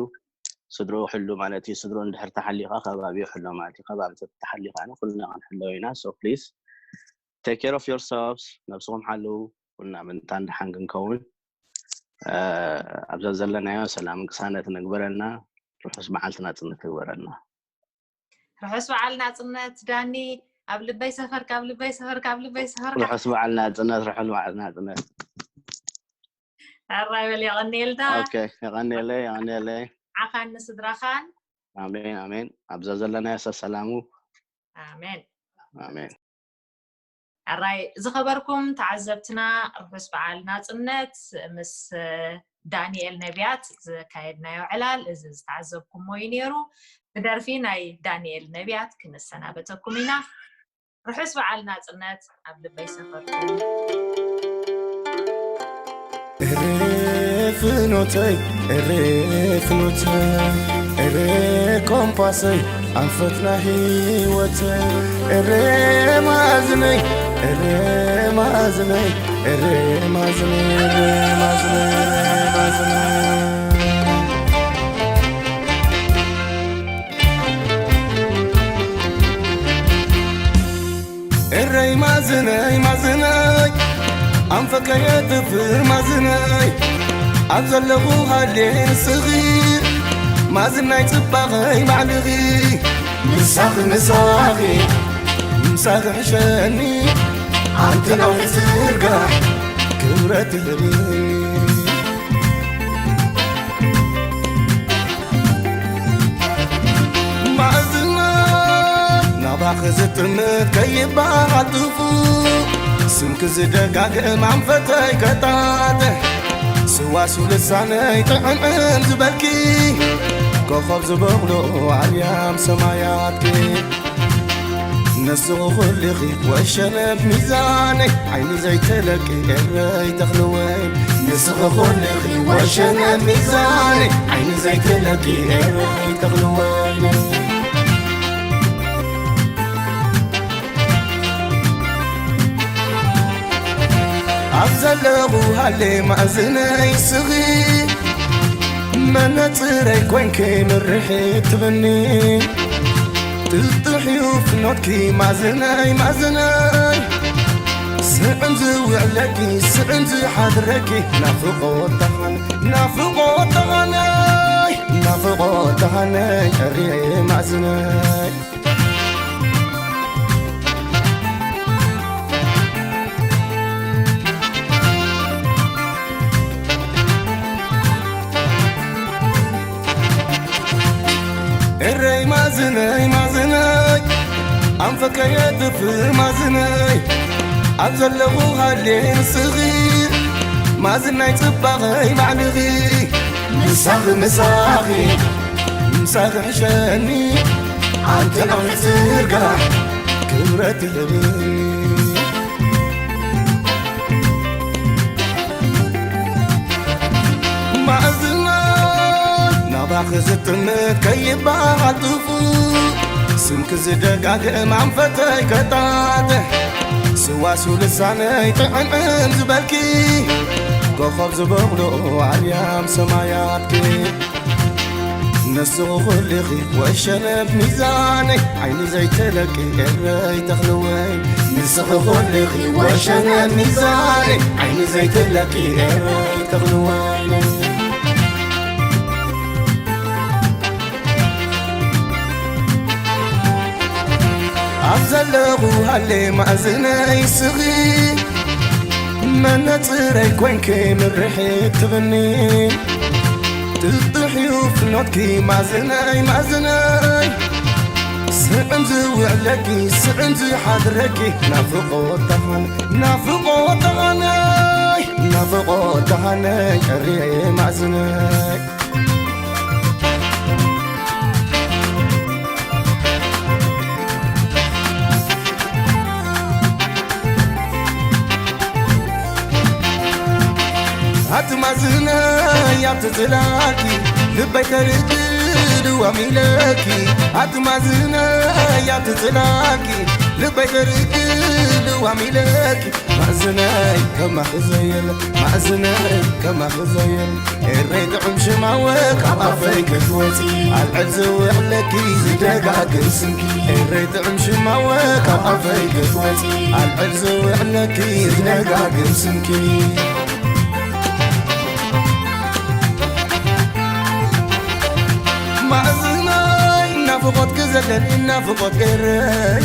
ስድርኡ ሕሉ ማለት እዩ። ስድርኡ እንድሕር ተሓልዩ ከዓ ከባቢኡ ሕሎ ማለት እዩ። ከባቢ ተተሓልዩ ከዓ ኩልና ክንሕሎ ኢና። So please take care of yourselves፣ ነብስኹም ሓልው። ኩልና ምንታን ደሓን ክንከውን ኣብዛ ዘለናዮ ሰላምን ቅሳነት ንግበረልና። ርሑስ በዓል ናጽነት ንግበረልና። ርሑስ በዓል ናጽነት ዳኒ። ኣብ ልበይ ሰፈር ካብ ልበይ ሰፈር ካብ ልበይ ሰፈር ካብ ርሑስ በዓል ናጽነት፣ ርሑስ በዓል ናጽነት። ሕራይ በል። የቐንየልና። ኦኬ፣ የቐንየለይ፣ የቐንየለይ። ዓኻን ንስድራኻን። ኣሜን፣ ኣሜን። ኣብዛ ዘለናዮ ሰሰላሙ። ኣሜን። ኣሜን። ሕራይ ዝኸበርኩም ተዓዘብትና፣ ርሑስ በዓል ናጽነት። ምስ ዳንኤል ነቢያት ዘካየድናዮ ዕላል እዚ ዝተዓዘብኩሞ እዩ ነይሩ። ብደርፊ ናይ ዳንኤል ነቢያት ክንሰናበተኩም ኢና። ርሑስ በዓል ናጽነት ኣብ ልበይ ሰፈርኩም። እሬ ፍኖተይ፣ እሬ ፍኖተይ፣ እሬ ኮምፓሰይ፣ ኣንፈትና ህይወተይ፣ እሬ ማዝነይ፣ እሬ ማዝነይ፣ እሬ ማዝነይ፣ እሬ ማዝነይ፣ እሬ ማዝነይ። እረይ ማዝነይ ማዝነይ፣ ኣንፈከየ ጥፍር ማዝነይ፣ ኣብ ዘለኹ ሃልየ ንስኺ፣ ማዝናይ ጽባቐይ ባዕልኺ። ምሳኺ ምሳኺ ምሳኺ ሕሸኒ፣ ኣንቲ ነዊሕ ዝርጋሕ ክብረት ይህብኒ። ማእዝና ናባኺ ዝጥምት ከይበሃል ጥፉእ፣ ስምኪ ዝደጋግም ኣንፈተይ ከጣጥሕ፣ ስዋስው ልሳነይ ጥዕምዕም ዝበልኪ፣ ኮኸብ ዝበቕሎ ኣርያም ሰማያትኪ። ንስኺ ኩልኺ ወሸነት ሚዛነይ፣ ዓይኒ ዘይትለቂ ኤረይ ተኽልወይ። ንስኺ ኩልኺ ወሸነት ሚዛነይ፣ ዓይኒ ዘይትለቂ ኤረይ ተኽልወይ። ኣብ ዘለኹ ሃሌ ማእዝነይ ስኺ፣ መነጽረይ ኮንኪ ምርሒ ትብኒ። ጥጥሕ እዩ ፍኖትኪ ማዝነይ ማዝነይ፣ ስዕም ዝውዕለኪ ስዕም ዝሓድረኪ ናፍቖት ደሓን ናፍቖት ደሓነይ ናፍቖት ደሓነይ እርየ ማዝነይ። እረይ ማዝነይ ማዝነይ ኣንፈከየ ጥፍእ ማዝነይ ኣብ ዘለኹ ሃልየ ንስኺ ማዝናይ ጽባቐይ ባዕልኺ ምሳኺ ምሳኺ ምሳኺ ሕሸኒ ኣንቲ ዓውሒ ዝርጋሕ ክብረት ይህብኒ። ማእዝና ናባኺ ዝጥምት ከይበሃል ጥፉእ ስምኪ ዝደጋግም ኣንፈተይ ከጣጥሕ ስዋስው ልሳነይ ጥዕምዕም ዝበልኪ ኮኸብ ዝበቕሎ ኣርያም ሰማያትኪ ንስኺ ኩልኺ ወሸነት ሚዛነይ ዓይኒ ዘይትለቂ ኤረይ ተኽልወይ ንስኺ ኩልኺ ወሸነት ሚዛነይ ዓይኒ ዘይትለቂ ኤረይ ተኽልወይ ኣብ ዘለኹ ሃሌ ማእዝነይ ስኺ መነጽረይ ኮንኪ ምርሒ ትብኒ ጥጥሕ እዩ ፍኖትኪ ማእዝነይ ማእዝነይ ስዕም ዝውዕለኪ ስዕም ዝሓድረኪ ናፍቖት ደሓን ናፍቖት ደሓነይ ናፍቖት ደሓነይ እርየ ማእዝነይ ኣቲ ማዝነይ ኣብቲ ጽላልኪ ልበይ ተርቂ ልዋም ኢለኪ ኣቲ ማዝነይ ኣብቲ ጽላልኪ ልበይ ተርቂ ልዋ ኢለኪ ማእዝነይ ከማኺ ዘየለ፣ ማእዝነይ ከማኺ ዘየለ። ኤረይ ጥዑም ሽማወ ካብ ኣፈይ ክትወፂ፣ ኣልዕል ዝውዕለኪ ዝደጋግም ስምኪ። ኤረይ ጥዑም ሽማወ ካብ ኣፈይ ክትወፂ፣ ኣልዕል ዝውዕለኪ ዝደጋግም ስምኪ። ማእዝናይ ናፍቖትኪ ዘለኒ ናፍቖት ኤረይ፣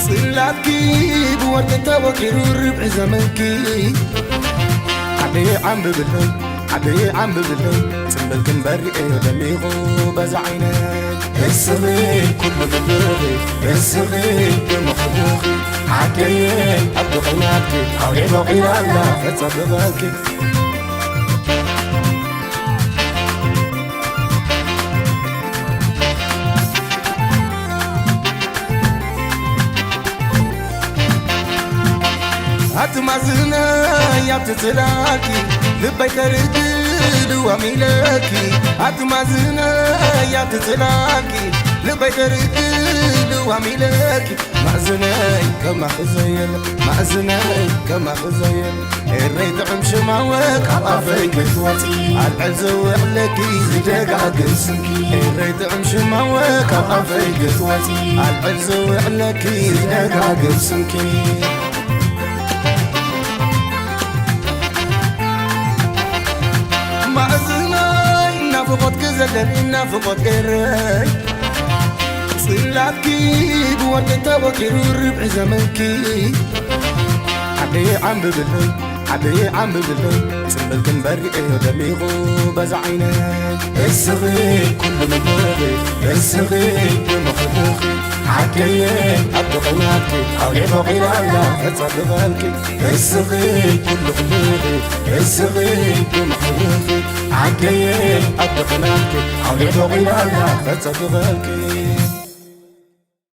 ጽላትኪ ብወርቂ ተወቂሩ ርብዒ ዘመንኪ። ዓደየ ዓምብብለይ፣ ዓደየ ዓምብብለይ፣ ጽምብል ክንበሪ እዩ ደሚቑ በዛ ዓይነይ። እስኺ ኩሉ ምድርኺ፣ እስኺ ብምኽድኺ፣ ዓደየ ኣብ ድኽነትኪ ኣውሊዕ ቦቒላ ኣላ ተጸብቐኪ። ኣቲ ማዝነይ ኣቲ ጽላልኪ፣ ልበይ ተርድእ ልዋም ኢለኪ። ኣቲ ማዝነይ ኣቲ ጽላልኪ፣ ልበይ ተርድእ ልዋም ኢለኪ። ማእዝነይ ከማኺ ዘየለ፣ ማእዝነይ ከማኺ ዘየለ። ኤረይ ጥዑም ሽማወ ካብ ኣፈይ ክትወፂ፣ ኣልዕል ዝውዕለኪ ዝደጋግም ስምኪ። ኤረይ ጥዑም ሽማወ ካብ ኣፈይ ክትወፂ፣ ኣልዕል ዝውዕለኪ ዝደጋግም ስምኪ። ማእዝናይ ናፍቖትኪ ዘለኒ ናፍቖት ኤረይ፣ ጽላትኪ ብወርቂ ተወቂሩ ርብዒ ዘመንኪ። ዓደየ ዓምብብለይ፣ ዓደየ ዓምብብለይ፣ ጽምብል ክንበሪ እዩ ደሚቑ በዛ ዓይነይ። እስኺ ኩሉ ምድርኺ፣ እስኺ ብምኽድኺ፣ ዓደየ ኣብ ድኽነትኪ ኣውሊዕ ቦቒላ ኣላ ተጸብቐልኪ። እስኺ ኩሉ ክንድኺ፣ እስኺ ብምኽድኺ፣ ዓደየ ኣብ ድኽነትኪ ኣውሊዕ ቦቒላ ኣላ ተጸብቐልኪ።